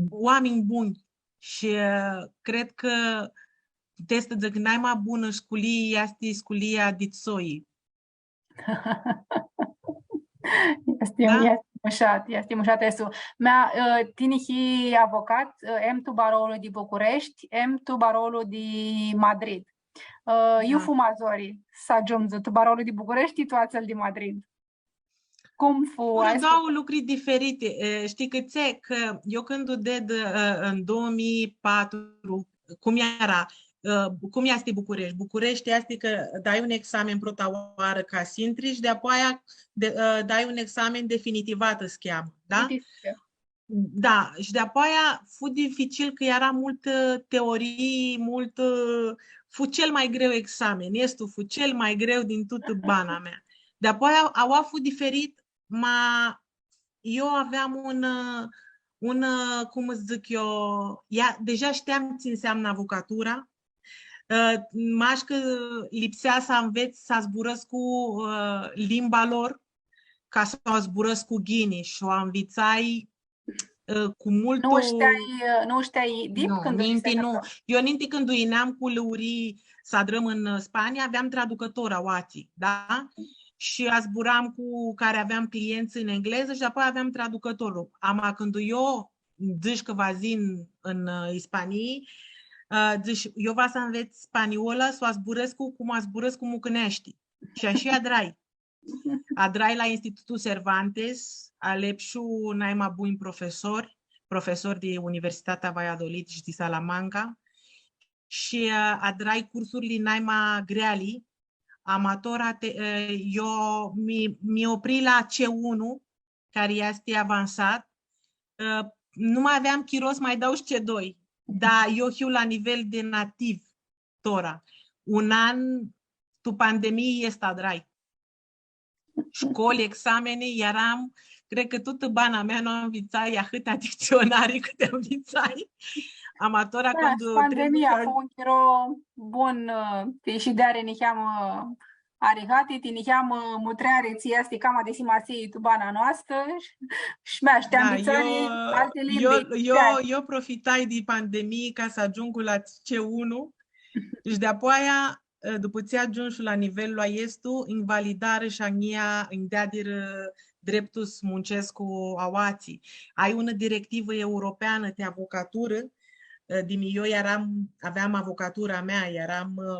oaminj bunj. Shi, ã, cred cã, putem s-dzãc, naima bunã sculii easti sculia dit soi. Easti, da? Easti mushat, easti mushat aestu. Mea, ã, tini hii avocat, ã, em tu baroulu di Bucureshti, em tu baroulu di Madrid. Ã, iu fu ma zori s-agiundzi tu baroulu di Bucureshti, tu atsel di Madrid? Cum fu? Furã doauã lucri diferiti. E, shtii cãtse? Cã eu cãndu ded, e, tu doauã njilji patru, cum eara, e, cum easti Bucureshti? Bucureshti easti cã dai un examen prota oarã ca s-intri shi di-apoaia de, e, dai un examen definitivat, s-cheamã, da? Definitiv. Da, shi di-apoaia fu dificil cã eara multã teorii, multã, fu cel mai greu examen, easti, fu cel mai greu din tutã bana mea. Di-apoaia, aua fu diferit, ma eu aveam un, un, cum s-dzãc eu, ea, deja shteam tsi nseamnã avocatura, ã, mash cã lipsea s-anvets s-zburãscu, ã, limba lor, ca s-u zburãscu ghini shi u anvitsai, ã, cu multu... Nu shteai, ã, nu shteai dip? Nu, cãndu ninti nu. Eu ninti cãndu yineam cu Luri s-adrãm tu, ã, Spania, aveam traducãtor aoatsi, da? Shi zburam cu cari aveam clientsã tu englezã shi apoi aveam traducãtorlu. Ama cãndu eu dzãsh cã va s-yin tu, ã, Ispanii, ã, dzãsh, eu va s-anvets spaniola, s-u zburãscu cum zburãscu mucãneashti. Shi ashi adrai. Adrai la Institutul Cervantes, alepshu naima bunj profesori, profesori di Universitatea Valladolid shi di Salamanca, shi, ã, adrai cursurli naima greali, ama tora te-, ã, eu mi, mi opri la C unu, cari easti avansat, ã, nu ma aveam chiro s-ma dau shi C doi, da, eu hiu la nivel di nativ tora. Un an, tu pandemii, aestã adrai. Shcoli, exameni, earam, cred cã tutã bana mea nu anvitsai ahãtea dictsionari cãti anvitsai. Ama tora, da, cãndu shi pandemia fu un chiro bun, ã, ti shi di-atsea niheamã arihati, ti niheamã mutreari, tsi easti cama di simasii tu bana noastrã, shi, shi mea, shi ti anvitsari alti limbi. Da, eu, eu, eu profitai di pandemii ca s-agiungu la C unu shi di-apoaia, ã, dupã tsi agiumshu la nivelul aestu, nj-validarã shi a njia, nj-deadirã dreptul s-muncescu aoatsi. Ai unã directivã europeanã ti avocaturã, ã, di mi-, eu earam, aveam avocatura a mea, earam, ã,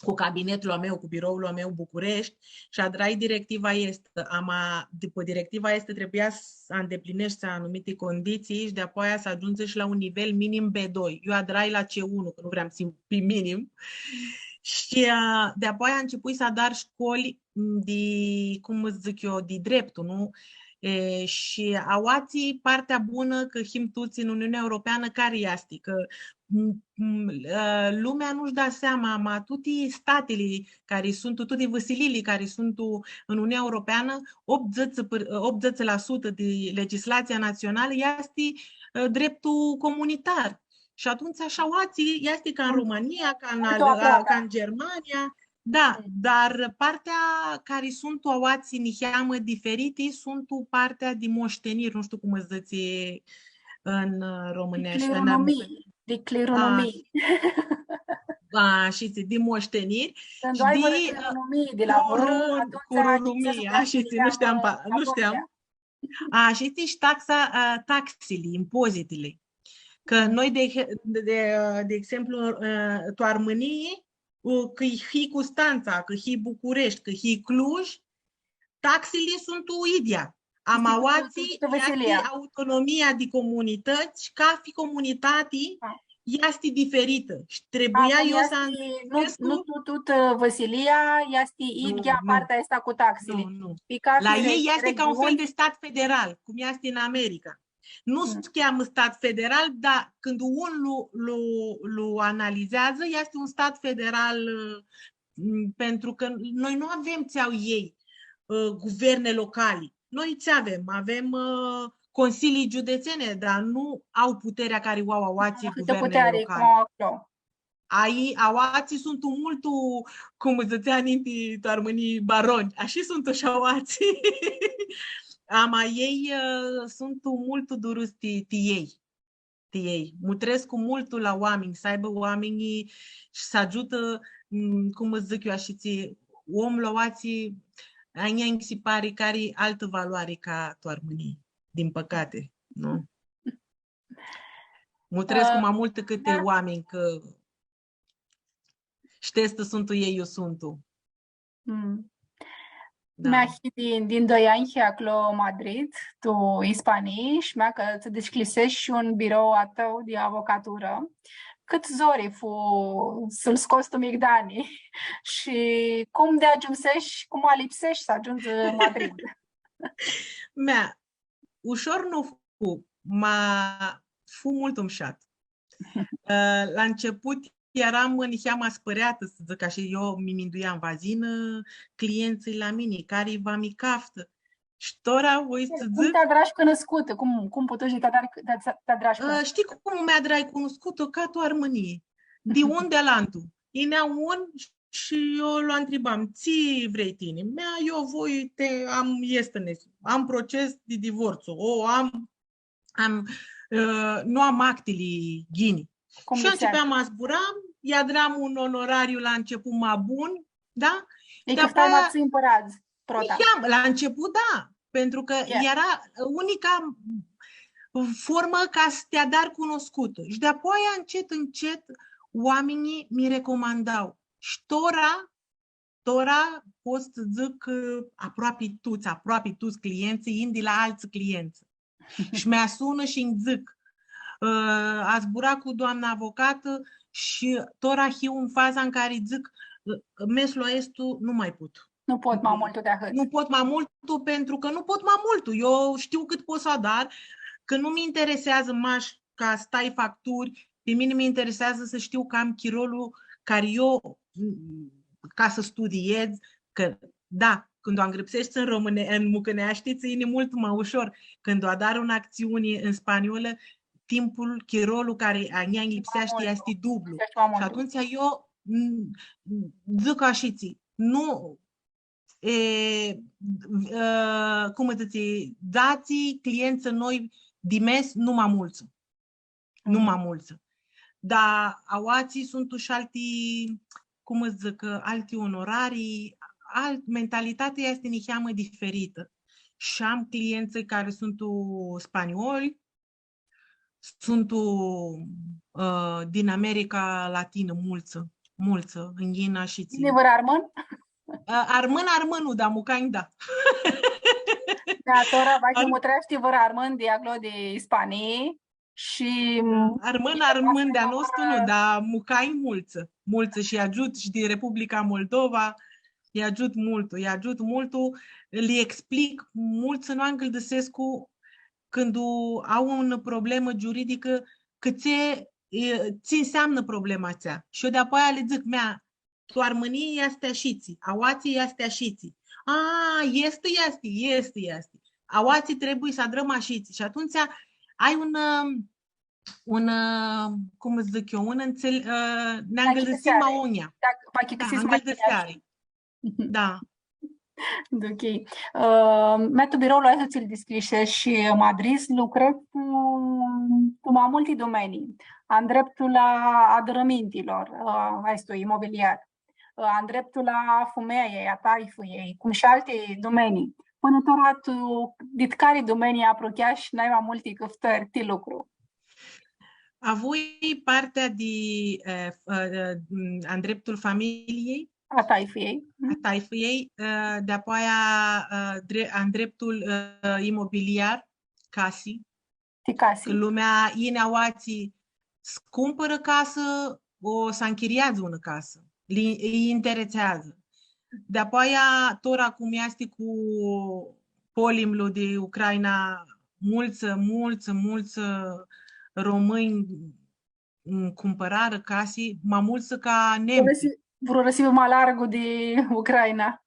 cu cabinetul a meu, cu biroul a meu Bucureshti, shi adrai directiva aestã. Ama, dupã directiva aestã, trebuia s-andeplineshti anumite condiții shi di-apoaia s-agiundzi shi la un nivel minim B doi. Eu adrai la C unu, cã nu vream s-hiu pi minim. Shi, ã, di-apoaia începui s-adar shcoli di, cum s-dzãc eu, di dreptul, nu? E, shi aoatsi partea bunã, cã him tuts tu Uniunea Europeanã, cari easti? Cã, m-, m-, ã, lumea nu-sh da seama, ma tuti statili cari suntu, tuti vãsiliili cari suntu tu Uniunea Europeanã, optzeci pãr-, optzeci la sută di legislatsia natsionalã easti, ã, dreptul comunitar. Shi atumtsea ashi aoatsi easti ca tu Romãnia, ca tu, ca tu Germania. Da, dar partea cari suntu aoatsi niheamã diferiti suntu partea di moșteniri, nu shtiu cum s-dzãtsi tu, ã, romãneashti, tu clirunomii, di clirunomii. A, ashitsi, di moșteniri. Cãndu ai vãrã clirunomii di la vãrã, atumtsea curunumii, ashitsi, nu shteam, nu shteam. A, shi easti shi taxa, ã, taxili, impozitili. Cã noi, di, di, di, di exemplu, ã, tu Armãnii, u, cã hii Custantsa, cã hii Bucureshti, cã hii Cluj, taxili suntu idyea. Ama aoatsi easti autonomia di comunitãts, cathi comunitati easti diferitã. Shi trebuia eu s-anvets, nu, nu tu, tu, vãsilia easti idyea, partea aestã cu taxili. Nu, nu. La elj easti ca un fel de stat federal, cum easti în America. Nu s-cheamã stat federal, dar cãndu un lu, lu, lu analizeadzã, easti un stat federal, ã, pentru că noi nu avem ce au ei, ã, guverne locale. Noi ce avem? Avem, ã, consilii județene, dar nu au puterea care o au aoatsi guvernele locale. Aoatsi suntu multu, cum dzãtsea ninti tu armãnj, baroni. Ashi suntu shi aoatsi. Ama elj, ã, suntu multu duruts ti, ti elj. Ti elj. Mutrescu multu la oaminj, s-aibã oaminjlji shi s-agiutã, m, cum dzãc eu, ashitsi, omlu aoatsi, a njia nji si pari cã ari altã valoari ca tu armãnj, din păcate, nu? Mutrescu ma multu cãti oaminj, cã shtets, suntu elj, eu suntu. Mm. Da. Mea, hii di, di doi anj hii aclo Madrid, tu Ispanii, shi mea cã tsã dishcljisesh shi un birou a tãu di avocaturã. Cãt zori fu s-lu scots tu migdani shi cum di agiumsesh, cum alipsesh s-agiundzi Madrid? Mea, ushor nu fu, ma fu multu mushat. Ã, la început eram niheamã aspãreatã, s-dzãc ashi, eu mi minduiam, va s-yinã clientsãlj la mini, cari va mi caftã. Shi tora voi s-dzãc... Cum ti adrash cunuscutã? Cum, cum putush s-ti adari, s-ti adrash cunuscutã? Ã, shtii cum mi adrai cunuscutã? Ca tu Armãnii. Di un di alantu. Yinea un shi eu lu ntribam, „Tsi vrei tini?” „Mea, eu voi, te, am, este, am proces di divorțu, o am, am, ã, nu am actili ghini.” Cum dzãtseam? Shi începeam, zburam, lj-adram un onorariu la început ma bun, da? Shi di-apoaia, la început, da, pentru că era unica formă ca s-ti adari cunuscutã. Shi di-apoaia, încet, încet, oaminjlji mi recomandau. Shi tora, tora pot s-dzãc cã aproapi tuts, aproapi tuts clientsãlj yin di la altsã clientsã. Shi mi sunã shi nji dzãc, ã, a zbura cu doamna avocatã shi tora hiu în faza în care dzãc, ã, meslu aestu nu mai pot. Nu pot ma multu di ahãt. Nu pot ma multu pentru că nu pot ma multu. Eu știu cât pot s-adar, cã nu mi interesează mash ca s-tai facturi, pe mine mi interesează să știu că am chirolul care eu, ca să studiez, că, da, cãndu u angrãpseshti în române-, în mucãneashti, tsã yini multu ma ushor. Cãndu adari unã acțiune în spaniolă, timpul, chirolul care a njia nji lipseashti easti dublu. Shi atumtsea eu, m, dzãc ashitsi, nu, e, ã, cum dzãtsi, dzatsi clientsã noi di mes, nu ma multsã. Nu ma multsã. Dar aoatsi suntu shi alti, cum s-dzãc, alti onorarii, alt, mentalitatea easti niheamã diferitã. Shi am clientsã cari suntu spanioli, suntu, ã, din America Latină, multsã, multsã, în Ghina shi tsi. Yini vãrã armãn? Ã, armãn, armãn nu, dar mucanj, da. Da, tora, va s-mutreashti vãrã armãn di aclo di Spanii. Shi, da, armãn, armãn di-a nostru nu, dar mucanj multsã, multsã shi agiut shi di Republica Moldova, lji agiut multu, lji agiut multu, lã explic, multsã nu angãldãsescu cãndu au unã problemã giuridicã, cã tsi, e, tsi nseamnã problema atsea. Shi eu di-apoaia lã dzãc, mea, tu Armãnii easti ashitsi, aoatsi easti ashitsi. A, easti, easti, easti, easti. Aoatsi trebuie s-adrãm ashitsi. Shi atumtsea ai un, ã, un, ã, cum dzãc eu, un înțel-, ã, ne angãldãsim ma unjea. Da, angãldãseari. Da. Ok. Ã, mea, tu biroulu aestu tsi-l dishcljisesh shi Madrid, lucredz tu, tu ma multi domenii. Andreptul a adãrãmintilor, ã, aestu, imobiliar. Ã, andreptul a fumeljei, a taifãljei, cum shi alti domenii. Pãnã tora tu, dit cari domenii aprucheash nai ma multi cãftãri ti lucru? Avui partea di, e, f-, e, m, andreptul familiei, A taifãljei. A taifãljei, ã, di-apoaia, ã, dre-, andreptul, ã, imobiliar, casi. Ti casi. Cã lumea yini aoatsi s-cumpãrã casã, o s-anchiriadzã unã casã. Li, lji intereseadzã. Di-apoaia, tora cum easti cu polimlu di Ucraina, multsã, multsã, multsã romãnj, m, cumpãrarã casi, ma multsã ca nemtsã. Vrurã s-, vrurã s-hibã ma largu di Ucraina.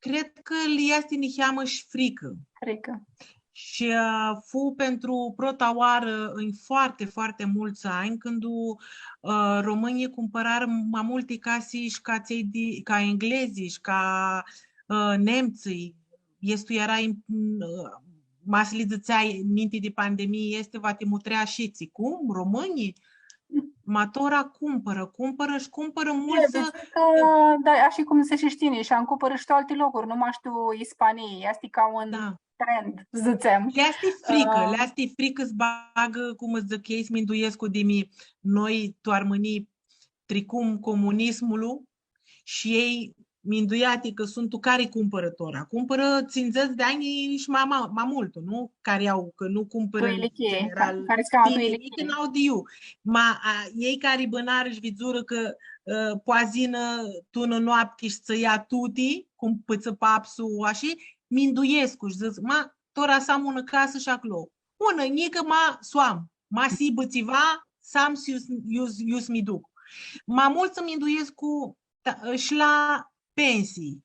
Cred cã lã easti niheamã shi fricã. Fricã. Shi, ã, fu pentru prota oarã în foarte, foarte multsã anj, cãndu, ã, romãnjlji cumpãrarã ma multi casi shi ca atselj di, ca englezii shi ca, ã, nemtsãlj. Easti, eara im-, ã, ma s-li dzãtseai ninti di pandemii, easti, va ti mutrea shi tsi, cum? Romãnjlji? Ma tora cumpãrã, cumpãrã shi cumpãrã multsã, deci, ã, da, ashi cum dzãts shi tini, shi ancumpãrã shi tu alti locuri, nu mash tu Ispanii, easti ca un trend, dzãtsem. Lã easti fricã, ã, lã easti fricã s-bagã, cum dzãc elj, s-minduescu di mi-, noi, tu Armãnii, tricum comunismul, shi elj minduiati cã suntu cari cumpãrã tora. Cumpãrã tsindzãts di anj shi ma, ma, ma multu, nu? Cari au, cã nu cumpãrã tu ilichii, general, ca, cari s-cama tu ilichii, cã n-au di iu. Ma, a, elj cari bãnarã shi vidzurã cã, ã, poati s-yinã tu unã noapti shi s-tsã ia tuti, cum pãtsã papsu, ashi, minduescu shi dzãc, ma, tora s-am unã casã shi aclo. Unã njicã, ma s-u am. Ma s-hibã tsiva, s-am s-iu, iu, iu s-mi duc. Ma multsã minduescu ta-, shi la pensii.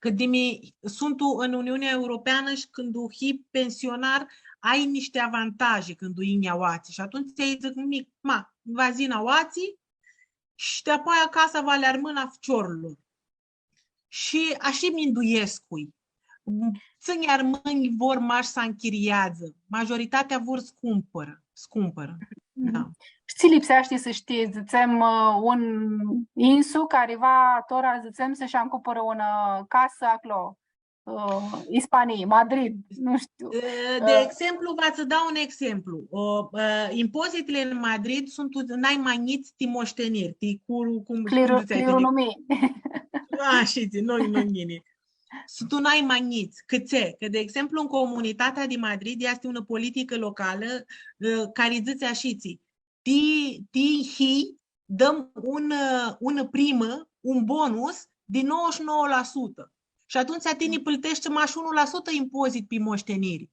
Cã di mi-, suntu tu Uniunea Europeanã shi cãndu hii pensionar, ai nishti avantaje cãndu yini aoatsi. Shi atumtsea elj dzãc, mi-, ma, va s-yin aoatsi shi di-apoaia casa va li armãnã a ficiorlor. Shi ashi minduescu. Putsãnj armãnj vor mash s-anchiriadzã. Majoritatea vor s-cumpãrã, s-cumpãrã. Mhm. Da. Shi tsi lipseashti s-shtii, dzãtsem, ã, un insu cari va, tora, dzãtsem, s-shi ancumpãrã unã, ã, casã aclo, ã, Ispanii, Madrid, nu shtiu. Ã, de exemplu, va tsã dau un exemplu. O, ã, impozitili tu Madrid suntu nai ma njits ti moshteniri, ti cur-, cum, cum dzãtseai tini? Clirunumii. Ashitsi, nu, nu ghini. Suntu nai ma njits. Cãtse? Cã, de exemplu, tu Comunitatea di Madrid easti unã politicã localã, ã, cari dzãtsi ashitsi: ti, ti hii, dãm un, ã, unã primã, un bonus di nouăzeci și nouă la sută. Shi atumtsea tini plãteshti mash unu la sutã impozit pi moshteniri.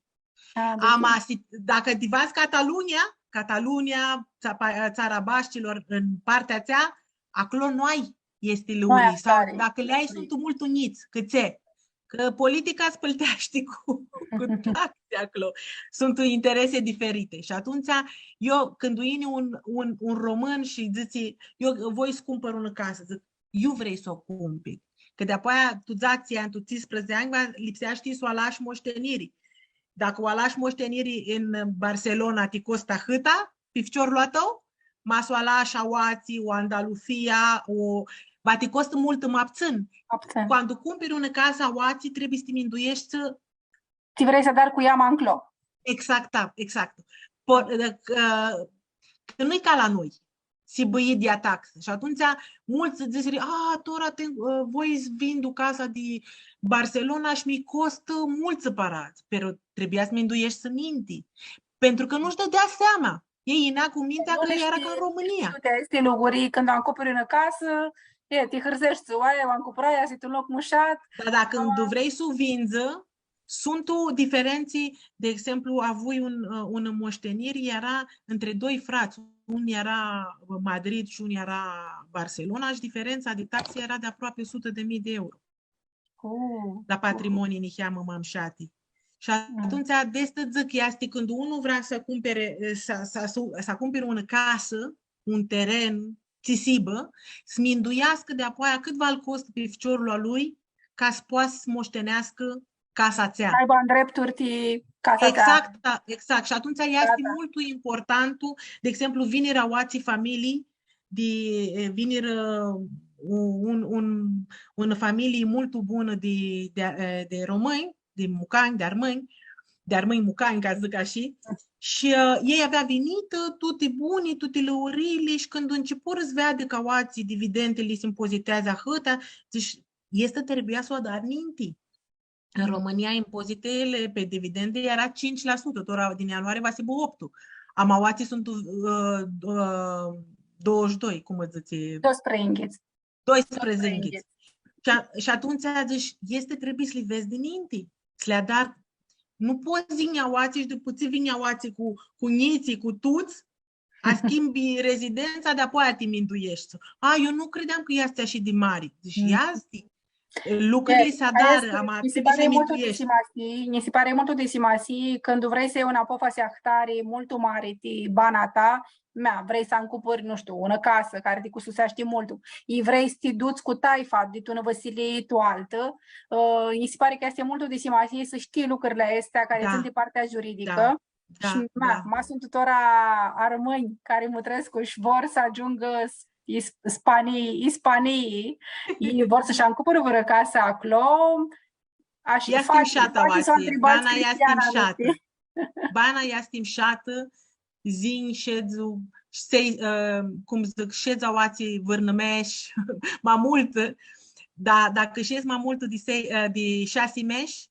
A, deci... Ama, si, dacã ti vas Catalunia, Catalunia, tsa-, pa-, Tsara Bashcilor, tu partea atsea, aclo nu ai aesti lucri. Nu ai, sau, tari, dacã li ai, suntu multu njits. Cãtse? Cã politica s-plãteashti cu, cu taxi aclo. Suntu interese diferite. Shi atumtsea, eu, cãndu yini un, un, un român shi dzãtsi, „Eu voi s-cumpãr unã casã”, dzãc, iu vrei s-u cumpiri. Cã di-apoaia tu dzatsi anj, tu tsisprãdzatsi anj, va lipseashti s-u alashi moshteniri. Dacã u alashi moshteniri tu Barcelona, ti costã ahãtã, pi ficiorlu a tãu, ma s-u alashi aoatsi, o Andalufia, o, va ti costã multu ma ptsãn. Ma ptsãn. Cãndu cumpiri unã casã aoatsi, trebuie s-ti mindueshti tsi vrei s-adari cu ea ma nclo. Exact, da, exact. Po-, ã, cã nu-i ca la noi. S-bãgã di taxã. Shi atumtsea, multsã dzãc, „A, tora te, ã, voi s-vindu casa di Barcelona shi mi costã multsã paradz.” Pero trebuia s-mindueshti ninti. Pentru cã nu-sh dãdea seama. Elj yinea cu mintea cã eara ca tu Romãnia. Nu shtii, nu shtii ti aesti lucri, cãndu ancumpiri unã casã, e, ti hãrseshti, oaia, u ancumprai, easti tu un loc mushat. Da, da, cãndu vrei s-u vindzã, suntu diferentsã, de exemplu, avui un, ã, unã moshteniri, eara între doi frats, un eara Madrid shi un eara Barcelona shi diferentsa di taxi eara di aproapi o sutã di mii di euro. Oh. La patrimonii niheamã ma mshati. Shi atumtsea, di aestã dzãc, easti cãndu unu vrea s-cumpere, s-, s-, s-, s-cumpere unã casã, un teren, tsi s-hibã, s-minduiascã di-apoaia cãt va-l costã pi ficiorlu a lui, ca s-poatã s-moshtineascã casa atsea. S-aibã ndrepturi ti casa atsea. Exact, da, exact. Shi atumtsea easti multu importantu, de exemplu, vinirã aoatsi familii di, e, vinirã, ã, un, un, unã familii multu bunã di, di, e, di romãnj, di mucanj, di armãnj, di armãnj mucanj, ca s-dzãc ashi, shi, ã, elj avea vinitã, tuti buni, tuti lãurili, shi cãndu începurã s-veadã cã aoatsi dividendili s-impoziteadzã ahãtea, dzãsh, easti, trebuia s-u adari ninti. În România, impozitele pe dividende era cinci la sută, tora din ianuarie va s-hibã optu. Ama aoatsi suntu, ã, ã, douăzeci și doi, cum dzãts? Doisprãyinghits. Doisprãyinghits. Shi a-, shi atumtsea dzãsh, easti, trebuie s-li vedz dininti, s-li adari. Nu pots s-yinj aoatsi shi dupã tsi vinj aoatsi cu, cu njitslji, cu tuts, a schimbi rezidentsa, di-apoia ti mindueshti. A, eu nu credeam cã easti ashi di mari. Dzãsh, easti. Lucrurli s-adarã, ama trebuie s-li mindueshti. Nji si pari multu di simasii, nji si pari multu di simasii cãndu vrei s-ljai unã apofasi ahtari multu mari ti bana ta, mea, vrei s-ancupãri, nu shtiu, unã casã cari ti custuseashti multu, i vrei s-ti duts cu taifa di tu unã vãsilii tu altã, ã, nji si pari cã easti multu di simasii s-shtii lucrurli aesti cari tsãn di partea juridicã. Da, shi, da, ma, ma suntu tora armãnj cari mutrescu shi vor s-agiungã s-, Is-, Spanii, Ispanii, i vor s-shi ancupãrã vãrã casã aclo. Ashi, easti mushatã, faci s-u ntribats. Bana easti mushatã. Bana easti mushatã, yinj, shedz, sei, ã, cum dzãc, shedz aoatsi vãrnã mesh, ma multu, da, dacã shedz ma multu di sei, ã, di shasi mesh,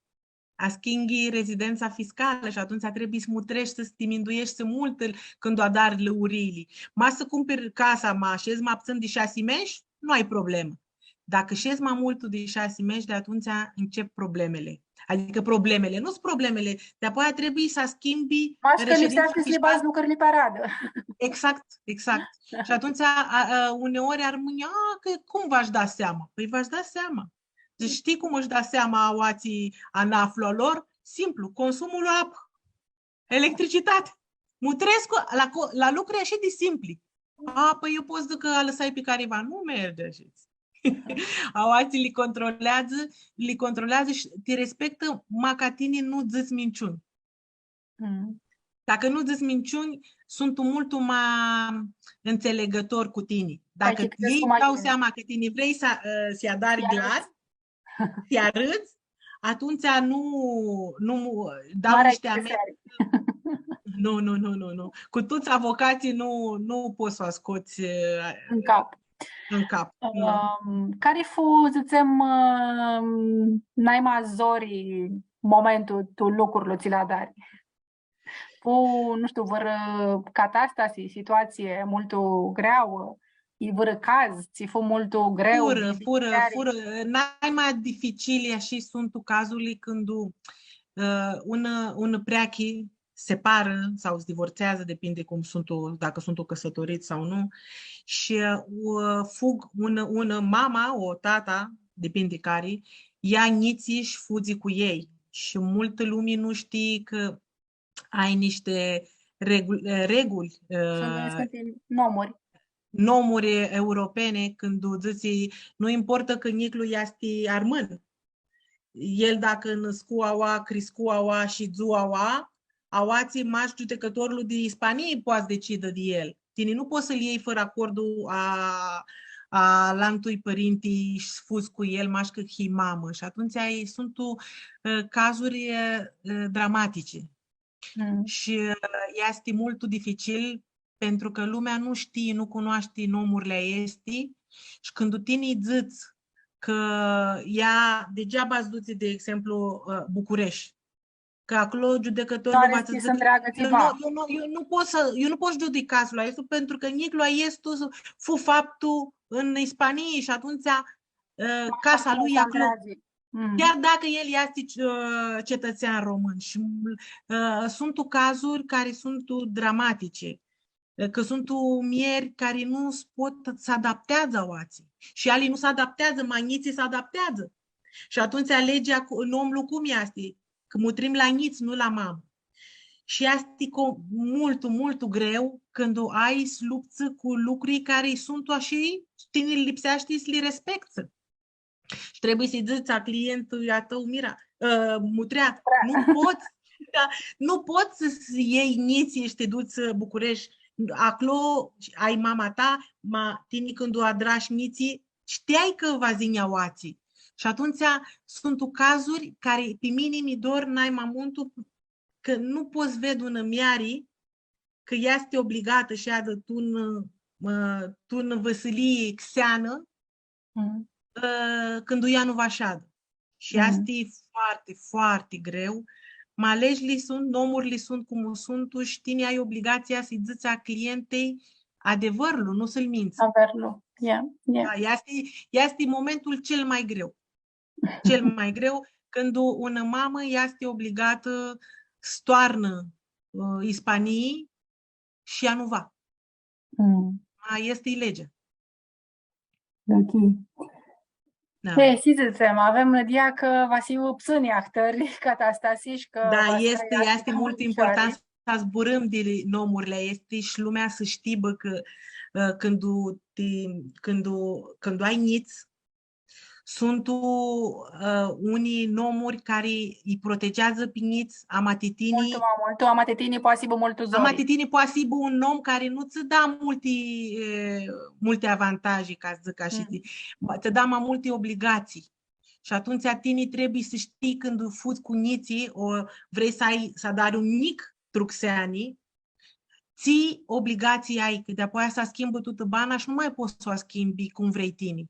a s-chinghi rezidentsa fiscalã shi atumtsea trebuie s-mutreshti, s-ti mindueshti multu cãndu adari lãuriili. Ma s-cumpiri casa, ma shedz ma ptsãn di shasi mesh, nu ai problemã. Dacã shedz ma multu di shasi mesh, di atumtsea ãncep problemili. Adicã problemili, nu-s problemili, di-apoia trebuie s-schimbi reședința fiscală. Ma s-ti lipseashti s-li badz lucrurli pi aradã. Exact, exact. Shi atumtsea, a, a, uneori armãnjlji, „A, cã cum va-sh da seama?” Pãi va-sh da seama. Deci, shtii cum sh-da seama aoatsi anaflu a lor? Simplu, consumul apã, electricitate. Mutrescu la co-, la lucri ashi di simpli. „A, pãi eu pot s-dzãc cã alãsai pi cariva.” Nu merge ashi. Aoatsi li controleadzã, li controleadzã shi ti respectã, ma ca tini nu dzãts minciunj. Mm. Dacã nu dzãts minciunj, suntu multu ma ãntsãlegãtori cu tini. Dacã elj dau seama cã tini vrei s-, ã, s-lji adari glas, s-lji arãdz, atumtsea nu, nu, dau nishti amendi. Nu, nu, nu, nu, nu. Cu tuts avocatslji nu, nu pots s-u scots, ã, în cap. În cap. Ãm, cari fu, dzãtsem, ãm, nai ma zori momentul tu lucrul tsi lu adari? Fu, nu shtiu, vãrã catastasi, situatsii multu greauã, i vãrã caz tsi fu multu greu? Furã, furã, furã. Nai ma dificili ashi suntu cazurli cãndu, ã, unã, unã preachi separã sau s-divortseadzã, depinde cum suntu, dacã suntu cãsãtorits sau nu. Shi, ã, fug unã, unã, mama, o, tata, depinde cari, ia njitslji shi fudzi cu elj. Shi multã lumi nu shtii cã ai nishti regul-, reguli, ã, suntu nishti nomuri. Nomuri europene, cãndu dzãtsi, nu importã cã njiclu easti armãn. El, dacã nãscu aua, criscu aua, shidzu aua, aoatsi mash giudicãtorlu di Ispanii poati s-decidã di el. Tini nu pots s-lu ljei fãrã acordul a, a alantui pãrinti shi s-fudz cu el, mash cã hii mamã. Shi atumtsea e, suntu, ã, cazuri, ã, dramatice. Mm. Shi, ã, easti multu dificil, pentru cã lumea nu shtii, nu cunoashti nomurli aesti shi cãndu tini lji dzãts cã ea degeaba s-dutsi, de exemplu, ã, București, cã aclo giudicãtorlu va s-dzãcã, eu nu, eu nu, eu nu pot s-, eu nu pot s-giudic cazul aestu, pentru cã njiclu aestu fu faptu în Ispanii shi atumtsea, ã, casa lui e aclo. Mm. Chiar dacã el easti, ã, cetățean român shi, ã, suntu cazuri cari suntu dramatice, ã, cã suntu muljeri cari nu s-pot, s-adapteadzã aoatsi. Shi eali nu s-adapteadzã, ma njitslji s-adapteadzã. Shi atumtsea legea cu, în omlu cum easti? Cã mutrim la njits, nu la mamã. Shi easti co-, multu, multu greu cãndu ai s-luptsã cu lucri cari suntu ashi, tini lipseashti s-li respectsã. Shi trebuie s-lji dzãts a clientului a tãu, mira, ã, mutreat, nu pots, da, nu pots s-ljei njitslji shi s-ti duts, ã, București. Aclo ai mama ta, ma tini cãndu adrash njitslji, shteai cã va s-yinj aoatsi. Shi atumtsea suntu cazuri cari pi mini mi dor nai ma multu cã nu pots s-vedz unã mljari cã easti obligatã s-shadã tu un, ã, tu un vãsilii xeanã, ã, cãndu ea nu va s-shadã. Shi easti foarte, foarte greu. Ma legile suntu, nomurli suntu cum suntu shi tini ai obligatsia s-lji dzãts a clientei adevãrlu, nu s-lu mintsã. Adevãrlu, yeah, yeah. Da, easti, easti momentul cel mai greu. Cel mai greu, cãndu unã mamã easti obligatã s-toarnã, ã, Ispanii shi ea nu va. Mm. Ma easti legea. Ok. Da. E, shi dzãtsem, avem nãdia cã va s-hibã ptsãni ahtãri catastasi shi cã... Da, va s-easti, easti multu important s-zburãm di nomurli aesti shi lumea s-shtibã cã, ã, cãndu ti, cãndu, cãndu ai njits, suntu, ã, unii nomuri cari lji protejeadzã pi njits, ama ti tini... Multu ma multu, ama ti tini poati s-hibã multu zori. Ama ti tini poati s-hibã un nom cari nu tsã da multi, e, multi avantaje, ca s-dzãc ashi, ti, ma, tsã da ma multi obligatsii. Shi atumtsea tini trebuie s-shtii cãndu fudz cu njitslji, o vrei s-ai, s-adari un njic truxeani, tsi obligatsii ai, cã di-apoia s-schimbã tutã bana shi nu mai pots s-u schimbi cum vrei tini.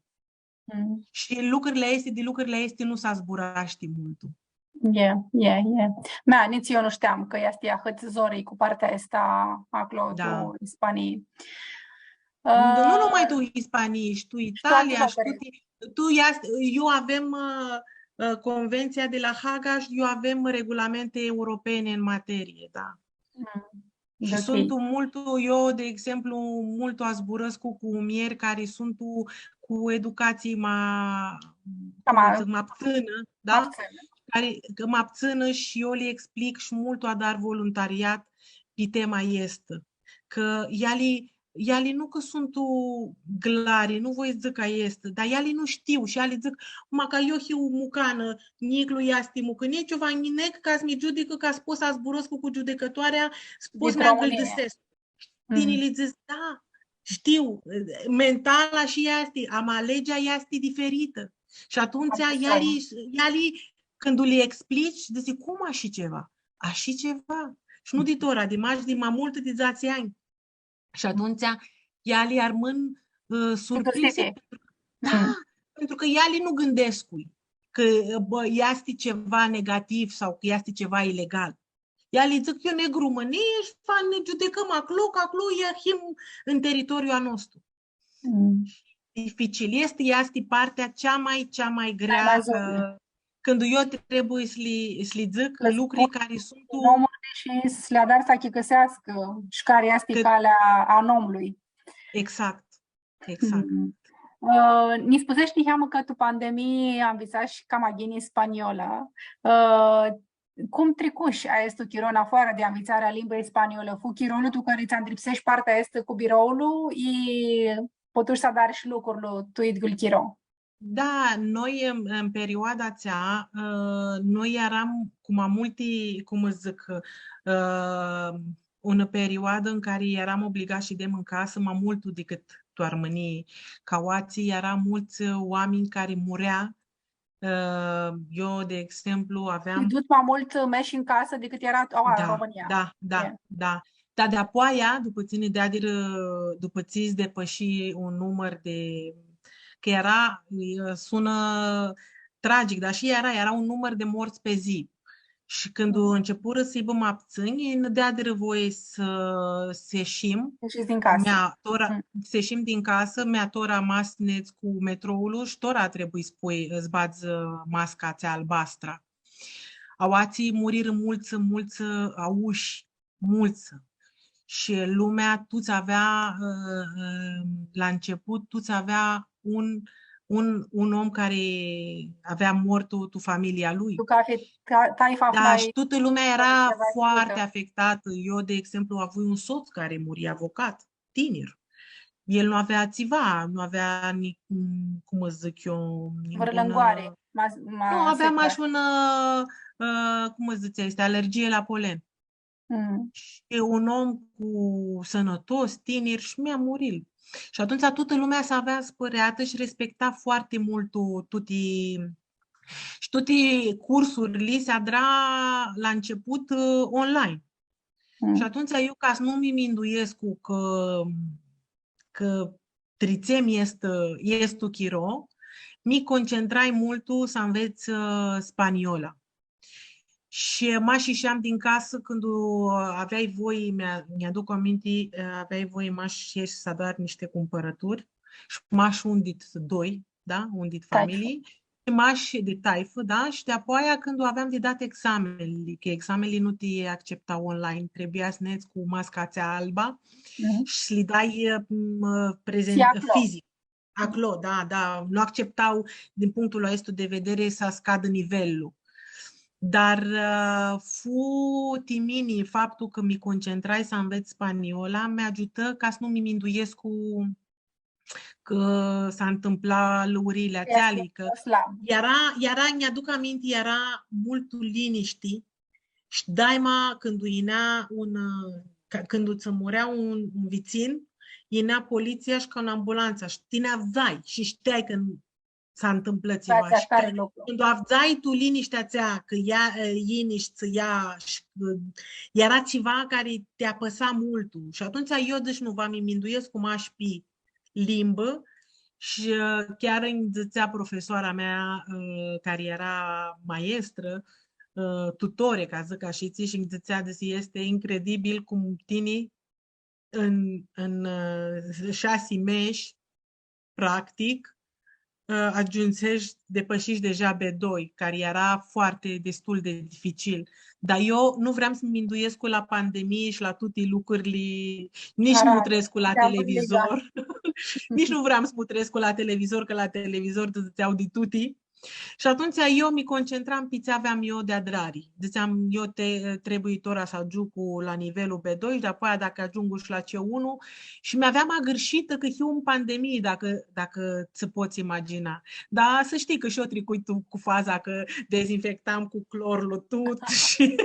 Mm. Shi lucrili aesti, di lucrili aesti nu s-zburashti multu. E, e, e. Mea, nitsi eu nu shteam cã easti ahãt zori cu partea aestã aclo, da, tu Ispanii. Nu, nu numai tu Ispanii, shi tu Italia, shi tu, tu, eu avem, ã, ã, Convenția de la Haga și eu avem regulamente europene în materie, da. Mm. Shi suntu multu, eu, de exemplu, multu azburãscu cu, cu muljeri cari suntu cu educatsii ma, cum s-dzãc, ma ptsãnã, da? Ma ptsãnã. Cari, cã ma ptsãnã shi eu li explic shi multu adar voluntariat pi tema aestã. Cã eali, eali nu cã suntu glari, nu voi s-dzãc aestã, dar eali nu shtiu shi eali dzãc, ma ca eu hiu mucanã, njiclu easti mucãneciu, va neg ca s-mi giudicã, ca s-pot s-zburãscu cu giudicãtoarea, s-pot s-mi agãldãsescu. Tini li dzãts, da, shtiu, mentala shi ea easti, ama legea easti diferitã. Shi atumtsea, eali, eali, cãndu li explici, dzãtsi, cum ashi ceva? Ashi ceva? Shi nu di tora, di mash, di ma multu di dzatsi anj. Shi atumtsea, eali armãn, ã, surprinse, pentru cã, da, pentru cã eali nu gãndescu cã, bã, easti ceva negativ sau cã easti ceva ilegal. Eali dzãc, eu neg Romãnii shi va nã giudicãm aclo, cã aclo e, him în teritoriul a nostru. Mm. Dificil. Easti, easti partea cea mai, cea mai grea, cã cãndu eu trebuie s-li, s-li dzãc lucri cari suntu... Nomurli shi s-li adari s-achicãseascã shi cari easti calea a nomlui. Exact. Exact. Mm. Ã, nji spuseshi niheamã cã tu pandemii anvitsashi cama ghini spaniola. Ã, cum tricushi aestu chiro, în afară de anvitsarea limbei spaniolă? Fu chirolu tu cari tsã ndripseshi partea aestã cu biroulu, i putushi s-adari shi lucrul tu idyiul chiro? Da, noi în, în perioada atsea, ã, noi earam cu ma multi, cum s-dzãc, ã, unã perioadã în care earam obligați s-shidem în casă ma multu dicãt tu Armãnii, cã aoatsi eara multsã oaminj cari murea. Ã, eu, de exemplu, aveam... Shidut ma multu mesh în casă decât era, a, în România. Da, da, da. Dar di-apoaia, dupã tsi nã deadirã, dupã tsi s-depãshi un numãr di, cã eara, ã, sunã tragic, dar shi eara, eara un numãr di morts pi dzi. Shi cãndu începurã s-hibã ma ptsãnj, nã deadirã voi s-, s-eshim. Ieșiți din casă. Mea, tora, s-eshim din casă, mea, tora ma s-nedz cu metroulu shi tora trebuie s-pui, s-badz, ã, masca atsea albastra. Aoatsi murirã multsã, multsã aushi, multsã. Shi lumea, tuts avea, ã, ã, la început, tuts avea un, un, un om cari avea mort tu, tu familia lui. Tu cathi, ta-, taifa. Da, shi tutã lumea era foarte afectată. Eu, de exemplu, avui un soț care muri, avocat, tinir. El nu avea tsiva, nu avea ni-, cum să zic eu, vãrã lãngoari, ma, ma... Nu, avea mash un, ã, ã, cum să zic, este alergie la polen. Mm. Shi un om cu sãnãtos, tinir, shi mea muri. Shi atumtsea tutã lumea s-avea spãreatã shi respecta foarte mult tu-, tuti, Shi tuti cursurli s-adra la început, ã, online. Mm. Shi atumtsea eu, ca s-nu mi minduescu cã, cã tritsem estu, estu chiro, mi concentrai multu s-anvets, ã, spaniola. Shi mash isheam din casã cãndu aveai voi, mi-a-, mi-aduc aminti, aveai voi mash s-ieshi s-adari nishti cumpãrãturi shi mash un dit doi, da? Un dit familii, shi mash di taifã, da? Shi di-apoaia cãndu aveam di dat examenili, cã examenili nu ti accepta online, trebuia s-nedz cu masca atsea alba, mhm, shi li dai, m, prezent, aclo, fizic. Aclo, da, da, nu acceptau, din punctul aestu de vedere, s-scadã nivelul. Dar, ã, fu ti mini faptul cã mi concentrai s-anvets spaniola, mi agiutã ca s-nu mi minduescu cã s-antãmpla lucrurli atseali, cã eara, eara, nj-aduc aminti, eara multu linishti, shi daima cãndu yinea un, ã, ca, cãndu tsã murea un, un vitsin, yinea politsia shi cu unã ambulantsã shi tini avdzai shi shteai cã s-antãmplã tsiva. Shi cãndu avdzai tu linishtea atsea, cã ea, ã, yini shi tsã ia, shi, ã, eara tsiva cari ti apãsa multu. Shi atumtsea eu, deci, nu va mi minduescu mash pi limbã shi, ã, chiar nji dzãtsea profesoara mea, ã, cari eara maestrã, ã, tutore, ca dzãc ashitsi, shi nji dzãtsea, dzãsi, este incredibil cum tini în, în, ã, shasi mesh, practic, ã, agiumsesh, depășești deja B doi, cari eara foarte, destul de dificil. Dar eu nu vream s-mi minduescu la pandemii shi la tuti lucrurli, nici nu mutrescu la televizor. Nici nu vream s-mutrescu la televizor, cã la televizor ti dzãtsea di tuti. Shi atumtsea eu mi concentram pi tsi aveam eu di adrari. Dzãtseam, eu te-, trebuie tora s-agiungu la nivelul B doi shi di-apoaia, dacã agiungu shi la C unu, shi mi aveam agãrshitã cã hiu în pandemii, dacã, dacã tsã pots imagina. Dar s-shtii cã shi eu tricui tu, cu faza cã dezinfectam cu clorlu tut shi...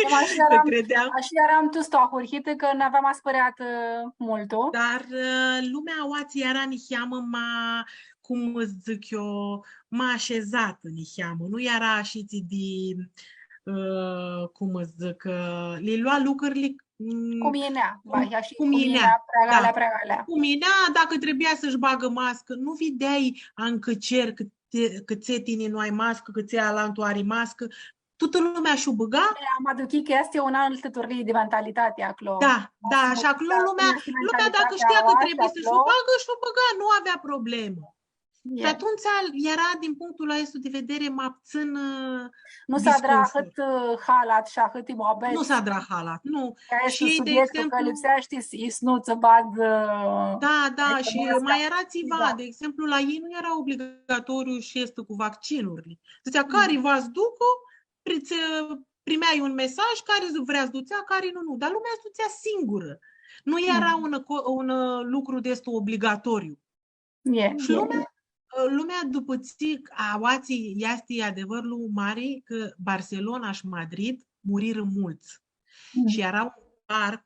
Cam ashi earam, credea. Ashi earam tuts tu ahurhitã, cã n-aveam aspãreatã, ã, multu. Dar, ã, lumea aoatsi eara niheamã ma, cum s-dzãc eu, ma ashezatã niheamã. Nu eara ashitsi di, ã, cum s-dzãc, ã, li lua lucrurli, mm, cum yinea, cum, va, ia shi cum yinea, cum yinea, prea galea, da, prea galea. Cum yinea, dacã trebuia s-shi bagã mascã, nu videai ancãceri cã tsi, cã tsi tini nu ai mascã, cã tsi alantu ari mascã, tutã lumea sh-u bãga. E, am aduchit cã easti unã altã turlii di mentalitati aclo. Da, da, shi aclo lumea, lumea, dacã shtia cã trebuie s-u bagã, sh-u bãga, nu avea problemã. E. Shi atumtsea eara, din punctul aestu di vedere, ma ptsãn, ã, discursul. Nu s-adra ahãt, ã, halat shi ahãti muabets. Nu s-adra halat, nu. Cã easti subiectul, de exemplu, cã lipseashti s-, s-nu tsã bag, ã, da, da, shi ma eara tsiva, da, de exemplu, la ei nu eara obligatoriu shi easti cu vaccinurli. Dzãtsea, cari va s-ducã, pri-, tsi, primeai un mesaj, cari vrea s-dutsea, cari nu, nu. Dar lumea s-dutsea singurã. Nu eara un co-, un, ã, lucru di aestu obligatoriu. E, shi e, lumea, e. Ã, lumea, dupã tsi, aoatsi easti adevãrlu mari, cã Barcelona shi Madrid murirã multsã. Mm. Shi eara un parc,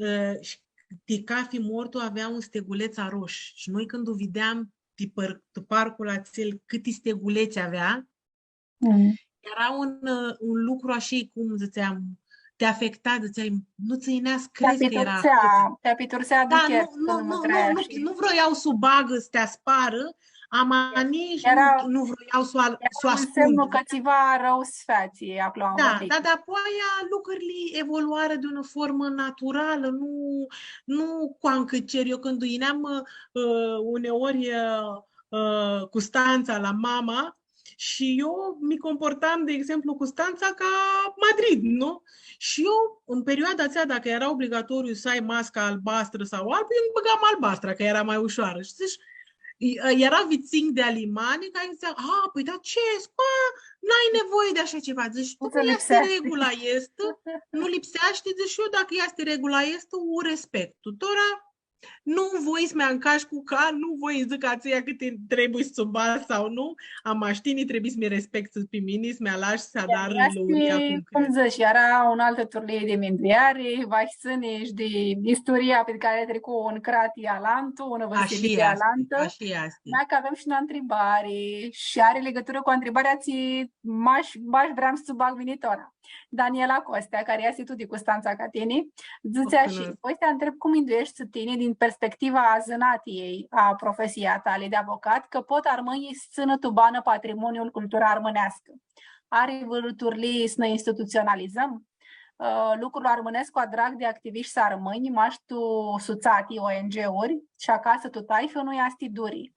ã, shi ti cafi mortu avea un stegulets arosh. Shi noi, cãndu videam ti par-, ti parcul atsel, cãti stegulets avea, mm, eara un, ã, un lucru ashi, cum dzãtseam, ti afecta, dzãtseai, nu tsã yinea s-crezi cã eara ahãt. Ti apitursea, ti apitursea, da, duchets, nu, nu, nu, nu, nu vroiau s-u bagã, s-ti asparã, ama nitsi nu, nu vroiau s-u al-, s-u ascundã. Eara un semnu cã tsiva arãu s-featsi aclo. Da, da, dar apoaia lucrurli evoluarã di unã formã naturalã, nu, nu cu ancãceri. Eu cãndu yineam, ã, uneori, ã, ã, Custantsa la mama, shi eu mi comportam, de exemplu, Custantsa ca Madrid, nu? Shi eu, în perioada atsea, dacã eara obligatoriu s-ai masca albastrã sau albã, eu bãgam albastra, cã eara ma ushoarã. Shi dzãts, i-, eara vitsinj di alimani cari dzãtsea, „A, pãi, da tsi easti? Bã, n-ai nevoie di ashi tsiva.” Dzãts, „Cum easti, regula easti, nu lipseashti.” Dzãts, „Eu, dacã easti regula aestã, u respectu.” Tora Nu voi s-mi ancash cu ca, nu voi s-dzãc atseia cã ti-, trebuie s-tsã bag sau nu, ama shi tini trebuie s-mi respectsã pi mini, s-mi alash s-adar lucrurli cum cred. Cum dzãts, eara unã altã turlii di mindueari, va s-tsãni shi di isturia pi cari tricu un crat i alantu, unã vãsilii i alantã. Ashi easti, ashi easti. Dacã avem shi unã ntribari shi ari ligãturã cu ntribarea tsi mash, mash vream s-tsã bag mini tora. Daniela Costea, cari easti tu di Custantsa ca tini, dzãtsi ashi, voi s-ti ntreb cum mindueshti tini din perspectiva a zãnatiljei, a profesiei a tali di avocat, cã pot armãnjlji s-tsãnã tu banã patrimoniul, cultura armãneascã. Ari vãrã turlii s-nã institutsionalizãm? Ã, lucrul armãnescu adrag di activishti armãnj, mash tu sutsati, O N G-uri, shi acasã tu taifã nu easti duri.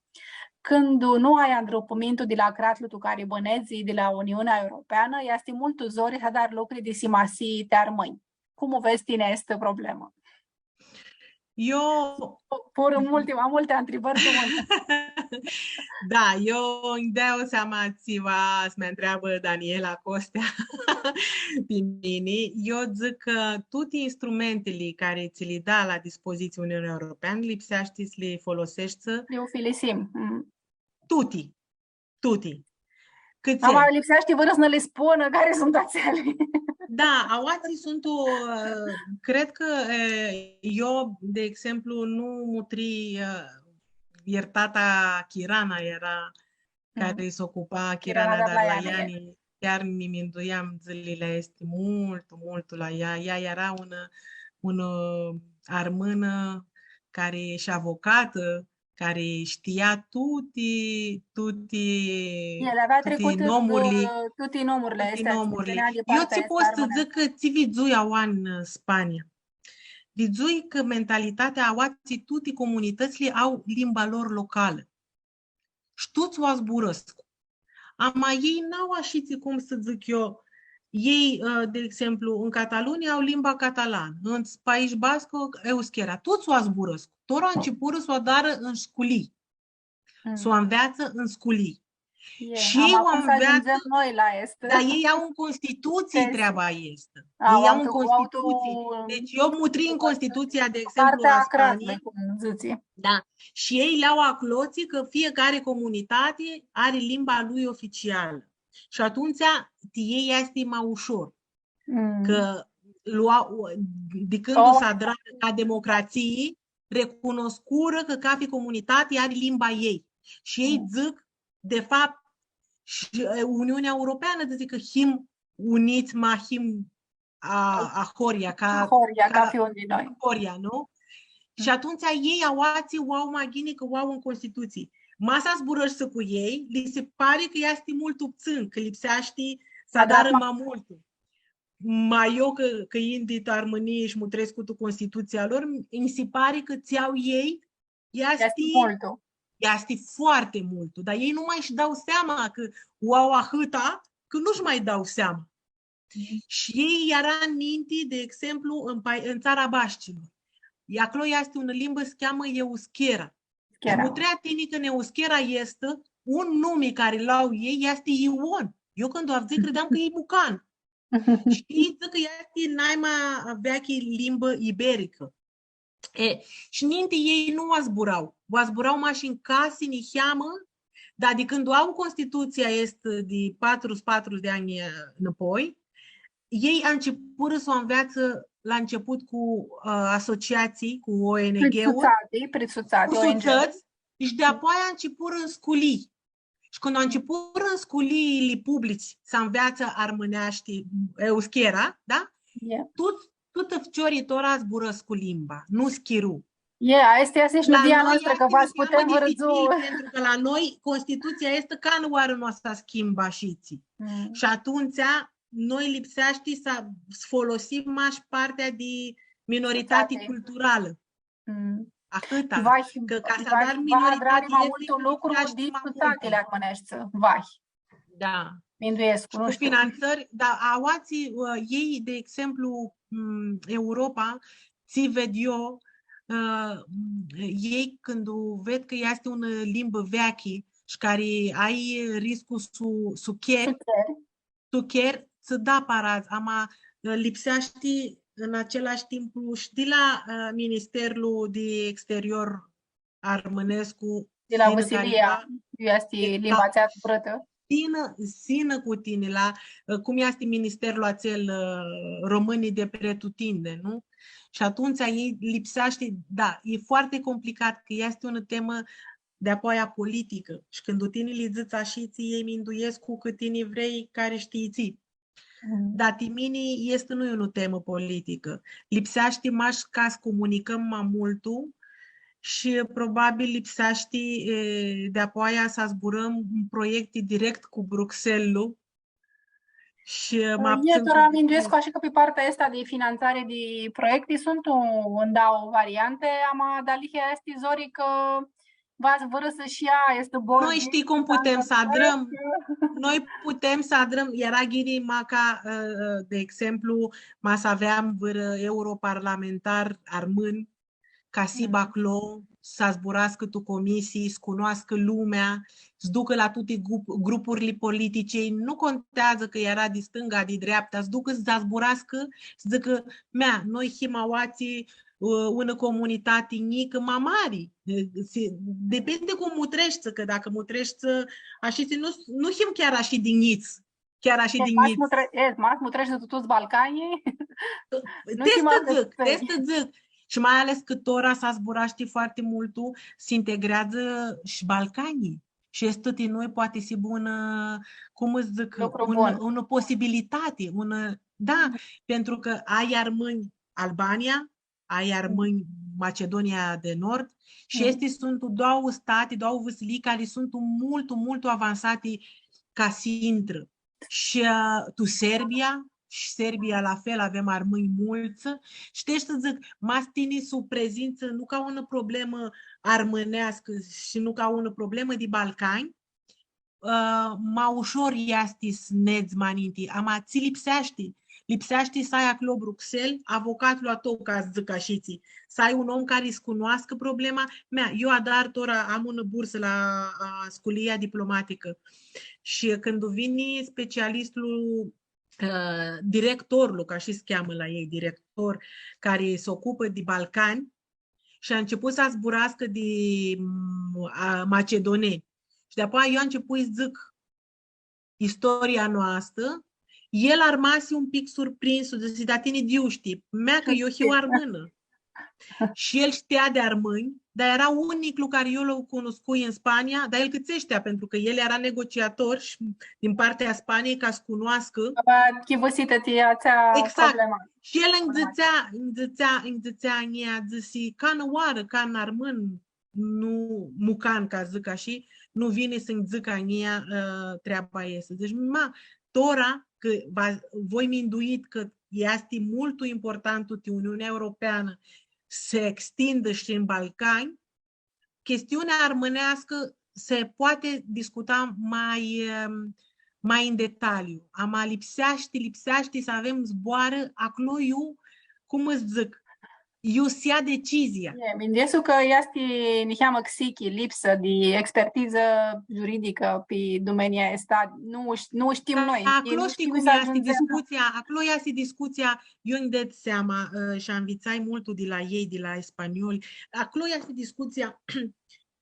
Cãndu nu ai andrupumintu di la cratlu tu cari bãnedz, di la Uniunea Europeanã, easti multu zori s-adari lucri di simasii ti armãnj. Cum u vedz tini aestã problemã? Eu... Furã multi, ma multi ntribãri, tu multi. Da, eu nji dau seama tsi va s-mi ntreabã Daniela Costea pi mini. Eu dzãc cã tuti instrumentili cari tsi li da la dispozitsii Uniunea Europeanã, lipseashti s-li foloseshti. Li ufilisim. Mm. Tuti. Tuti. Cãtse? Ama lipseashti vãrã s-nã li spunã cari suntu atseali. Da, aoatsi suntu, ã, cred cã, e, eu, de exemplu, nu mutrii, ã, iertata Chirana eara, cari s-ocupa, Chirana Darlaiani, chiar mi minduiam dzãlili aesti multu, multu la ea. Ea eara unã, unã armãnã cari shi avocatã, cari shtia tuti, tuti, tuti nomurli, tuti nomurli. Ea li avea tricutã, ã, tuti nomurli aesti, tuti nomurli. Tsi tsãnea di partea aestã armãneascã. Eu tsi pot s-dzãc cã tsi vidzui aoa tu Spania. Vidzui cã mentalitatea aoatsi, tuti comunitãtsli au limba lor localã. Shi tuts u zburãscu. Ama elj n-au ashitsi, cum s-dzãc eu, elj, ã, de exemplu, tu Catalunia au limba catalanã, tu País Basco, euskera, tuts u zburãscu. Tora ãncepurã s-u adarã tu sculii. Mm. S-u anveatsã tu sculii. E, shi elj u anveatsã, cum s-agiundzem noi la aestã. Dar elj au tu Constitutsii treaba aestã. Elj au tu Constitutsii. Deci eu mutrii tu Constitutsia, de exemplu, a Spaniei. Cum dzãtsi. Da. Shi elj li au aclotsi cã fiecare comunitati ari limba lui oficialã. Shi atumtsea, ti elj easti ma ushor. Mm. Cã lua-, di cãndu s-adrarã ca democratsii, recunoscurã cã cafi comunitati ari limba ei. Shi elj dzãc, de fapt, shi, e, Uniunea Europeanã dzãtsi cã him units, ma him a, ahoryea, ca, ahoryea, ca, cafi un di noi. Ahoryea, nu? Shi atumtsea elj aoatsi u au ma ghini cã u au tu Constitutsii. Ma s-zburãshti cu elj, li si pari cã easti multu ptsãn, cã lipseashti s-adarã ma multu. Ma eu cã, cã yin di Armãnii shi mutrescu tu Constitutsia lor, nji si pari cã tsi au elj easti, easti multu. Easti foarte multu, dar elj nu ma sh-, dau seama cã u au ahãtã, cã nu-sh ma dau seama. Mhm. Shi elj eara ninti, de exemplu, tu pai-, tu Tsara Bashcilor. E, aclo easti unã limbã, s-cheamã euskera. Euskera. Shi mutrea tini cã euskera easti un numi cari lu au elj, easti Ion. Eu cãndu u avdzãi, credeam cã e mucan. Shi elj dzãc cã easti naima veaclji limbã ibericã. E, shi ninti elj nu u zburau. U zburau mash tu casi, niheamã, dar di cãndu au Constitutsia aestã di patru, patru di anj, ã, nãpoi, elj ãncepurã s-u anveatsã la început cu, ã, asociatsii, cu O N G-uri. Prit sutsati, prit sutsati, cu O N G-uri. Sutsãts, shi di-apoia ãncepurã tu sculii. Shi cãndu ãncepurã tu sculiili publici s-anveatsã armãneashti, euskera, da? Ie. Tuts, tuts ficiorlji tora zburãscu limba, nu s-chiru. E, aestã easti shi nãdia a noastrã, cã va s-putem vãrã dzuã. Pentru cã la noi Constitutsia easti canãoarã nu s-schimbã ashitsi. Mm. Shi atumtsea noi lipseashti s-, s-folosim mash partea di minoritati culturalã. Mm. Ahãtã. Vahi, cã ca s-adari minoritati, ma multu lucru di sutsatili armãneshti. Vahi. Da. Minduescu, nu shtiu. Shi cu finantsãri, da, aoatsi, ã, elj, de exemplu, m, Europa, tsi ved eu, ã, elj cãndu ved cã easti unã limbã veaclji shi cari ai riscul s-u, s-u cheri, s-u cheri, tsã da paradz, ama, ã, lipseashti în același timp, shi di la, ã, Ministerlu di Exterior armãnescu, Di la sinã Vãsilia, cariva, iu easti exact, limba atsea zburãtã. Sinã, sinã cu tini, la, ã, cum easti ministerlu atsel, ã, românii de pretutindeni, nu? Shi atumtsea ei lipseashti, da, e foarte complicat, cã easti unã temã di-apoaia politicã. Shi cãndu tini li dzãts ashitsi, ei minduescu cã tini vrei cari shtii tsi. Mhm. Dar ti mini easti, nu e unã temã politicã. Lipseashti mash ca s-comunicãm ma multu shi probabil lipseashti, e, di-apoaia s-zburãm un proiecti direct cu Bruxelles-lu shi, e, ma... E, putsãn tora cu minduescu ashi cã pi partea aestã di finanțare di proiecti suntu un, un dauã varianti, ama dealihea easti zori cã va s-vãrã s-shi ia, easti bun. Noi, shtii cum putem s-adrãm? Noi putem s-adrãm, eara ghini, maca, ã, ã, de exemplu, ma s-aveam vãrã europarlamentar armãn, ca s-hibã aclo, s-zburascã tu comisii, s-cunoascã lumea, s-ducã la tuti grup-, grupurli politice, nu conteadzã cã eara di stãnga, di dreapta, s-ducã s-zburascã, s-dzãcã, mea, noi him aoatsi, ã, unã comunitati njicã, ma mari. Si-, depinde cum mutreshti, cã dacã mutreshti ashitsi, nu, nu him chiar ashi di njits, chiar ashi di njits. E, ma s-mutre-, e, ma s-mutreshti di tuts Balcanii, nu him altã țãri. Te s-dzãc, te s-dzãc. Shi mai ales cã tora s-zburashti foarte multu, s-integreadzã shi Balcanii. Shi easti ti noi poati s-hibã unã, cum s-dzãc, lucru bun, unã posibilitati, unã, da, pentru cã ai armãnj Albania, ai armãnj Macedonia de Nord shi aesti suntu doauã stati, doauã vãsilii cari suntu multu, multu avansati ca s-intrã. Shi, ã, tu Serbia, shi Serbia la fel, avem armãnj multsã. Shi ti s-dzãc, ma s-tsãnj sub prezintsã, nu ca unã problemã armãneascã shi nu ca unã problemã di Balcani, ã, ma ushor easti s-nedz ma ninti, ama tsi lipseashti? Lipseashti s-ai aclo Bruxelles, avocatlu a tãu, ca s-dzãc ashitsi, s-ai un om cari s-cunoascã problema. Mea, eu adar tora, am unã bursã la, ã, sculia diplomaticã. Shi cãndu vini specialistlu, ã, directorlu, ca ashi s-cheamã la ei, director, cari s-ocupã di Balcani, shi a început s-zburascã di, m, a, macedoneni. Shi di-apoia eu am început s-dzãc istoria noastrã, el armasi un pic surprins, dzãsi, „Dar tini di iu shtii?” „Mea, cã eu hiu armãnã.” Shi el shtea di armãnj, dar eara uniclu cari eu lu cunuscui în Spania, dar el cãtse shtea, pentru cã el eara negociator shi din partea Spaniei ca s-cunoascã. Ava chivãsitã ti atsea, exact, problema. Shi el nji dzãtsea, nji dzãtsea, nji dzãtsea a njia, dzãsi, canã oarã, canã armãn, nu, mucan, ca s-dzãc ashi, nu vini s-nji dzãcã a njia, ã, treaba aestã. Deci, ma, tora, cã va, voi minduit cã easti multu importantu ti Uniunea Europeanã s-extindã shi în Balcani, chestiunea armãneascã se poate discuta mai, em, mai în detaliu. Ama lipseashti, lipseashti s-avem zboarã aclo iu, cum s-dzãc, iu s-ia decizia. E, minduescu cã easti niheamã xichi, lipsã di expertizã juridicã pi domenia aestã. Nu, nu shtim noi. Aclo shtii cum easti discutsia, aclo easti discutsia, eu nji ded seama, ã, shi anvitsai multu di la ei, di la spanioli. Aclo easti discutsia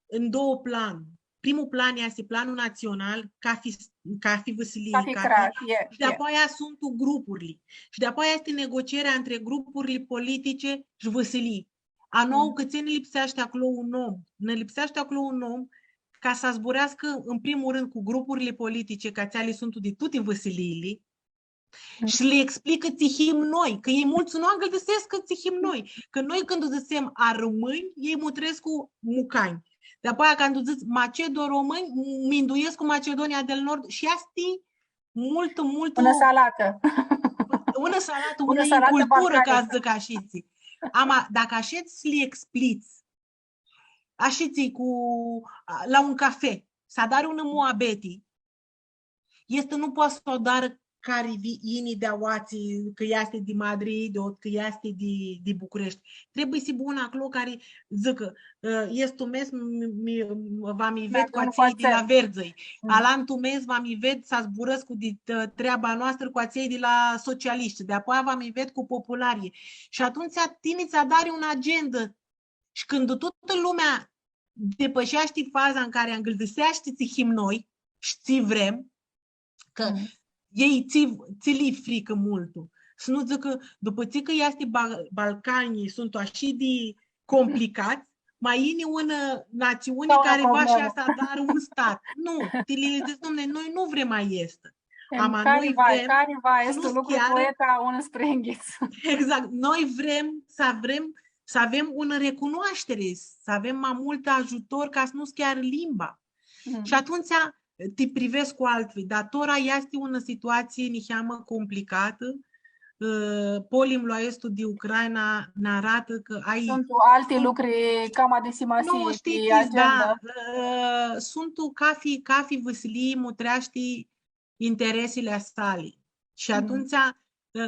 în două plan. Primul plan easti planul național, cathi, cathi vãsilii, cathi, cathi crat, e, shi di-apoaia suntu grupurli. Shi di-apoaia easti negocierea între grupurli politice shi vãsilii. A nou, cã tsi nã lipseashti aclo un om? Nã lipseashti aclo un om ca s-zburascã, în primul rând, cu grupurli politice, cã atseali suntu di tuti vãsiliili, shi li explicã tsi him noi, cã ei multsã nu agãlãsescu tsi him noi. Cã noi, cãndu dzãtsem armãnj, ei mutrescu mucanj. Di-apoaia, cãndu dzãts macedo-romãnj, minduescu Macedonia del Nord shi easti multu, multu... Unã salatã. Unã salatã, unã inculturã, ca s-dzãc ashitsi. Ama, dacã ashets s-li explici, ashitsi cu, la un cafe, s-adari unã muabeti, easti, nu poati s-u adarã cari vi-, yini di aoatsi, cã easti di Madrid, ori cã easti di, di Bucureshti. Trebuie s-hibã un aclo cari dzãcã, ã, estu mes mi, mi, va mi ved cu atselj di la Verdzlji. Alantu mes va mi ved s-zburãscu di, ã, treaba noastrã cu atselj di la socialishti. Di-apoia va mi ved cu popularii. Shi atumtsea tini tsã adari unã agendã. Shi cãndu tutã lumea depãsheashti faza tu cari angãldiseashti tsi him noi shi tsi vrem, cã elj tsi, tsi lã-i fricã multu. S-nu dzãcã, dupã tsi cã easti Ba-, Balcanjlji suntu ashi di complicats, ma yini unã natsiuni cari va shi s-adarã un stat. Nu, ti li dzãts, domne, noi nu vrem aestã. Ama cari noi va, vrem cari va s-nu easti lucru s-chearã poeta unã sprenghits. Exact. Noi vrem s-, vrem s-avem unã recunoaștere, s-avem ma multu ajutor ca s-nu s-chearã limba. Shi atumtsea ti privescu altfel, dar tora easti unã situatsii niheamã complicatã. Ã, polimlu aestu di Ucraina nã aratã cã ai... Suntu alti lucri cama di simasii pi agendã. Nu, shtii, da, ã, suntu cafi, cafi vãsilii mutreashti interesili a sali. Shi atumtsea, ã,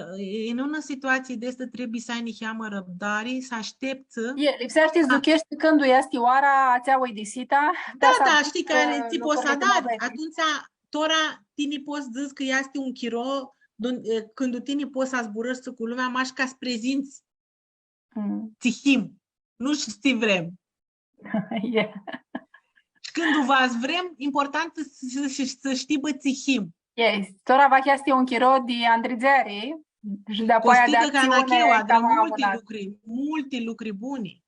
în unã situatsii di aestã trebuie s-ai niheamã răbdari, s-ashteptsã. E, lipseashti s-ducheshti cãndu easti oara atsea uidisita. Da, da, shtii cari tsi pots s-adari. Atumtsea, tora, tini pots s-dzãts cã easti un chiro, dun-, e, cãndu tini pots s-zburãshti cu lumea, mash ca s-prezints tsi him, nu tsi vrem. E. Shi cãndu va s-vrem, important s-, s-, s-, s-shtibã tsi him. E, tora va easti un chiro di andridzeari, shi di-apoia di actsiuni. Costicã Canacheu adrã multi lucri, multi lucri buni.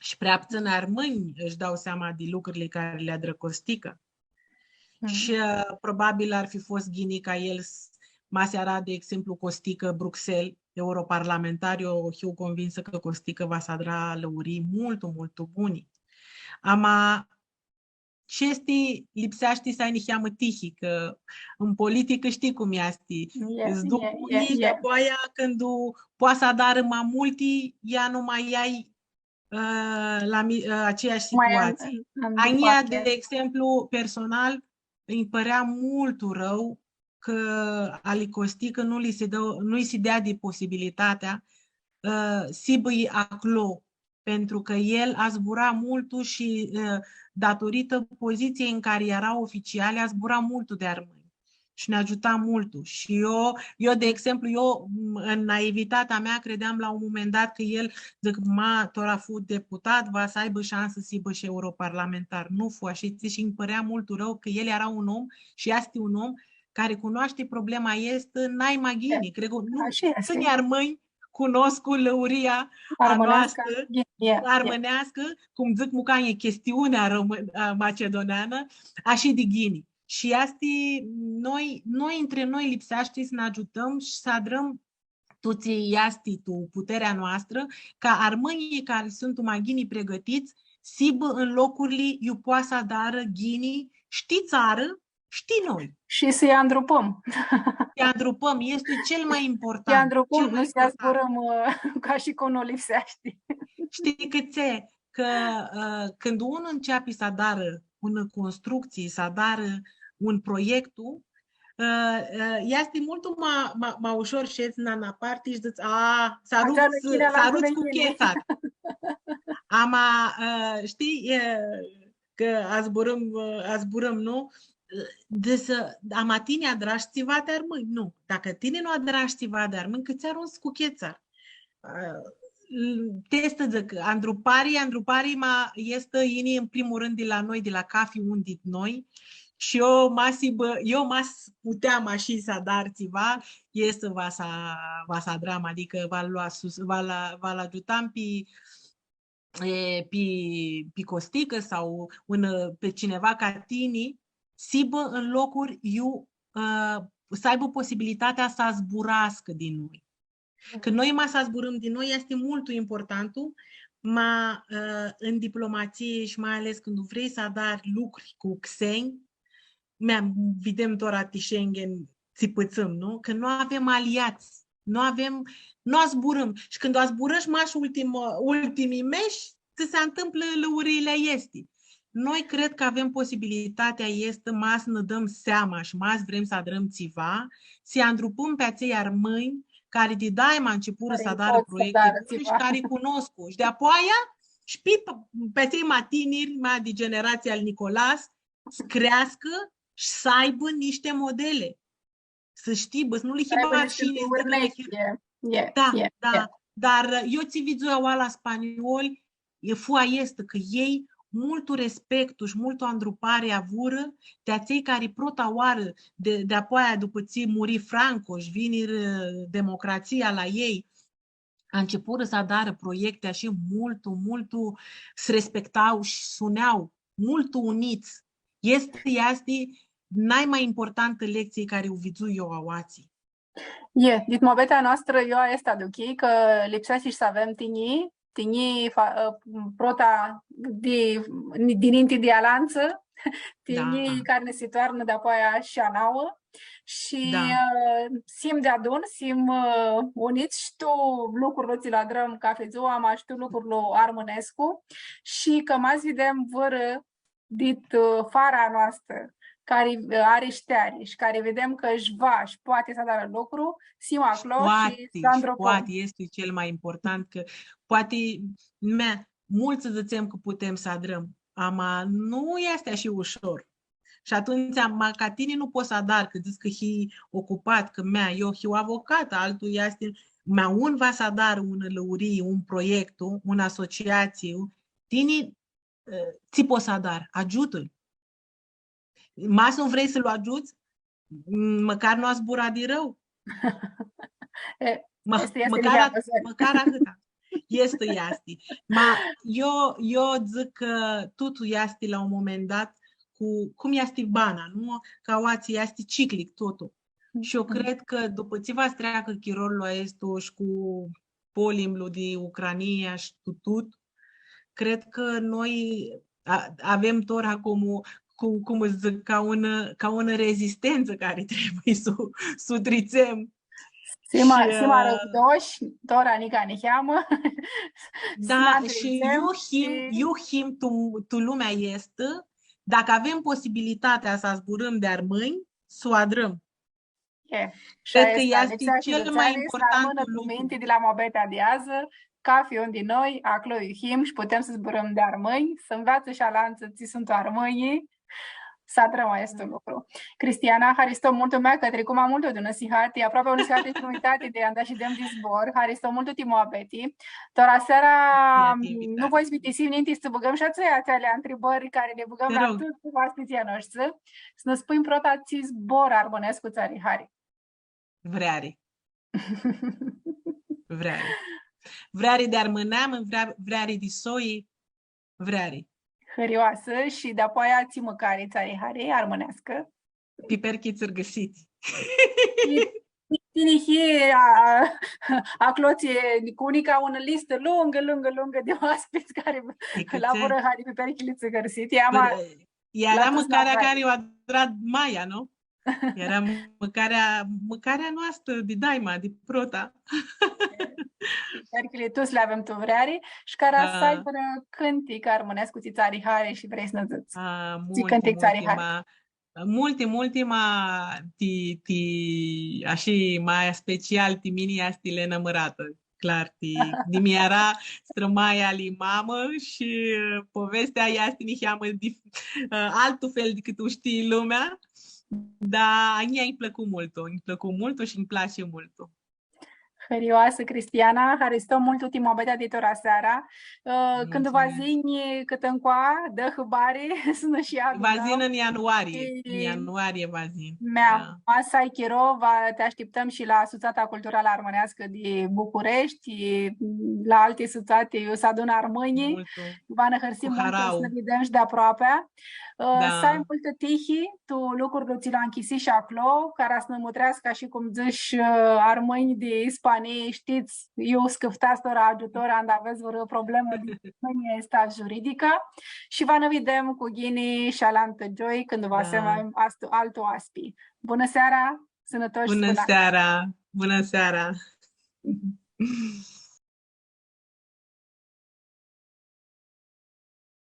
Shi prea putsãnj armãnj sh-dau seama di lucrili cari li adrã Costicã. Shi, ã, probabil ar fi fost ghini ca el s-, ma s-eara, de exemplu, Costicã Bruxelles, europarlamentar, eu hiu convinsã cã Costicã va s-adra lãurii multu, multu buni. Ama, shi easti, lipseashti s-ai niheamã tihi, cã în politicã shtii cum easti. Ts-duc unii, di-apoaia cãndu poati s-adarã ma multi, ia nu ma ai ã, la mi-, ã, aceeași situatsii. A njia, de exemplu, personal, nji pãrea multu rãu cã ali Costicã nu li si dã, nu-lj si dea di posibilitatea, ã, s-hibã aclo, pentru cã el azbura multu shi, ã, datorită poziției în care era oficial, azbura multu di armãnj. Shi nã agiuta multu. Shi eu, eu, de exemplu, eu, m, în naivitatea mea, credeam la un moment dat că el, dzãc, ma, tora fu deputat, va s-aibã shansã s-hibã shi europarlamentar. Nu fu ashi, tsi, shi nji pãrea multu rãu cã el eara un om shi easti un om cari cunoashti problema aestã nai ma ghini. Cred cã nu, putsãnj armãnj cunoscu lãuria a noastrã, armãneascã, cum dzãc mucanjlji, chestiunea român-, a, macedoneanã, ashi di ghini. Shi easti, noi, noi între noi lipseashti s-nã agiutãm shi s-adrãm tu tsi easti tu puterea noastrã, ca armãnjlji cari suntu ma ghini pregãtits, s-hibã tu locurli iu poa s-adarã ghini, shtii, tsarã, shtii, noi. Shi s-lji andrupãm. S-lji andrupãm, easti cel mai important. S-lji andrupãm, nu s-lji zburãm, ã, ca shi cum nu lipseashti. Shtii cãtse? Cã, ã, cãndu un ãnceapi s-adarã unã constructsii, s-adarã un proiectu, ã, ã, easti multu ma, ma, ma ushor s-shedz na, na parti shi dzãts, „A, s-aruts, s-aruts cu Chesar.” Ama, ã, shtii, e, cã azburãm, ã, azburãm, nu? Deci, ama tini adrash tsiva ti armãnj? Nu. Dacã tini nu adrash tsiva ti armãnj, cãtse arunts cu Chesar? Ã, ti aestã dzãc, andrupari, andrupari, ma easti, yini, în primul rând, di la noi, di la cafi un di noi. Shi eu, ma s-hibã, eu, ma s-puteam ashi s-adar tsiva, easti, va s-, va s-adram, adicã va-l lua sus, va-l, va-l agiutam pi, e, pi, pi Costicã sau un, pi cineva ca tini, s-hibã tu locuri iu, ã, s-aibã posibilitatea s-zburascã di noi. Cã noi ma s-zburãm di noi, easti multu importantu, ma, ã, tu diplomatsii shi mai ales cãndu vrei s-adari lucri cu xenj, mea, videm tora ti Schengen, tsi pãtsãm, nu? Cã nu avem aliats, nu avem, nu zburãm. Shi cãndu zburãsh mash ultim-, ultimii mesh, tsi s-ntãmplã lãurile aesti. Noi cred cã avem posibilitatea aestã, ma s-nã dãm seama shi ma s-vrem s-adrãm tsiva, s-andrupãm pi atselj armãnj cari di daima ãncepurã s-adarã proiecti buni shi cari cunoscu. Shi di-apoaia, shi pi, pi atselj ma tiniri, ma di generatsia al Nicolas, s-creascã shi s-aibã nishti modele. S-shtii, bã, s-nu li hibã arshini, s-dzãcã, da, da. Dar eu tsi vidzui aoa la spanioli, e, fu aestã, cã elj multu respectu shi multu andrupari avurã di atselj cari prota oarã, di, di-apoaia dupã tsi muri Franco shi vinirã, ã, democratsia la elj, ãncepurã s-adarã proiecti ashi multu, multu s-respectau shi sunea multu units. Easti, easti naima importantã lectsii cari u vidzui eu aoatsi. E, dit muabetea noastrã, eu aestã aduchii, cã lipseashti s-avem tinjii, tinjii fa-, ã, prota di, di ninti di alantsã, tinjii cari nã si toarnã di-apoaia shi a nauã. Shi, ã, s-him deadun, s-him, ã, units shi tu lucrul tsi lu adrãm cafi dzua, ma shi tu lucrul armãnescu. Shi cã ma s-videm vãrã dit, ã, fara a noastrã, cari, ã, ari shteari shi cari videm cã sh-va shi poati s-adarã lucru, s-him aclo shi s-andrupãm. Poati, easti cel mai important, cã poati, mea, multsã dzãtsem cã putem s-adrãm, ama nu easti ashi ushor. Shi atumtsea, ma ca tini nu pots s-adari, cã dzãts cã hii ocupat, cã mea, eu hiu avocat, altu easti, mea, un va s-adarã unã lãurii, un proiectu, unã asociatsii, tini, ã, tsi pots s-adari? Agiutã-l. Ma s-nu vrei s-lu agiuts, m-, mãcar nu azbura di rãu. E, mã-, easti, easti mãcar a-, mãcar ahãtã. Easti, easti. Ma eu, eu dzãc cã totul easti la un moment dat cu, cum easti bana, nu? Ca aoatsi easti ciclic totul. Shi eu cred cã dupã tsi va s-treacã chirolu aestu shi cu polimlu di Ucrania shi cu tut, cred cã noi a-, avem tora cum, cum, cum dzãc, ca unã, ca unã rezistentsã cari trebuie s-u, s-u tritsem. S-him, shi, s-him, ã, arãvdoshi, tora nica niheamã. Da, shi iu him, iu him tu, tu lumea aestã, dacã avem posibilitatea s-zburãm di armãnj, s-u adrãm. E, shi cred cã aestã easti lipseashti cel mai important lucru. Armãnã cu minti di la muabetea di adzã, cafi un di noi, aclo iu him shi putem s-zburãm di armãnj, s-nveatsã shi alantsã tsi suntu armãnjlji, s-adrãm aestu lucru. Cristiana, haristo multu, mea, cã tricum ma multu di unã sihati, aproapi unã sihati shi giumitati di anda shidem di zbor, haristo multu ti muabeti. Tora seara, nu voi s-bitisim ninti s-bãgãm shi atseali, atseali ntribãri cari li bãgãm la tuts oaspitslji a noshtri. S-nã spunj prota tsi zbor armãnescu tsã ari hari. Vreari. Vreari. Vreari di armãneamã, vrea-, vreari di soi, vreari. Hãrioasã shi di-apoaia tsi mãcari tsã ari hari armãneascã? Piperchi tsãrgãsiti. Shi tini hii, a, a, aclo tsi, cu nica unã listã lungã, lungã, lungã di oaspits cari lã vãrã hari piperchili tsãrgãsiti, ama Eara mãcarea cari u adra maia, nu? Eara mãcarea, mãcarea noastrã di daima, di prota. Cari li tuts li avem tu vreari shi cara s-ai vãrã cãntic armãnescu tsi tsã ari hari shi vrei s-nã dzãts. A, tsi multi, cãntic tsã ari hari. Ma, multi, multi, ma ti, ti, ashi, ma special, ti mini easti Lena Mãratã. Clar, ti, di mi eara strãmaia ali mamã shi, ã, povestea easti niheamã di, ã, altu fel dicãt u shtii lumea, dar a njia nji plãcu multu, nji plãcu multu shi nji place multu. Hãrioasã, Cristiana, haristo multu ti muabetea di tora seara. Ã, cãndu va yinj cãtã ncoa, dã hãbari, s-nã shi adunãm. Va yin tu ianuarie, tu ianuarie va yin. Mea, ma s-ai chiro, va ti ashtiptãm shi la Sutsata Culturalã Armãneascã di Bucureshti, la alti sutsati, iu s-adunã armãnjlji, va nã hãrsim multu s-nã videm shi di aproapi. Ã, s-ai multã tihi, tu lucrul tsi lu nchisish aclo, cara s-nã mutreascã, ashi cum dzãsh, ã, armãnj di Spanii, shtits, iu s-cãftats tora agiutor, anda avets vãrã problemã di domeniu aestu juridic. Shi va nã videm cu ghini shi alantã gioi, cãndu va s-avem altu, altu oaspi. Bunã seara, sãnãtoshi. Bunã seara, bunã seara.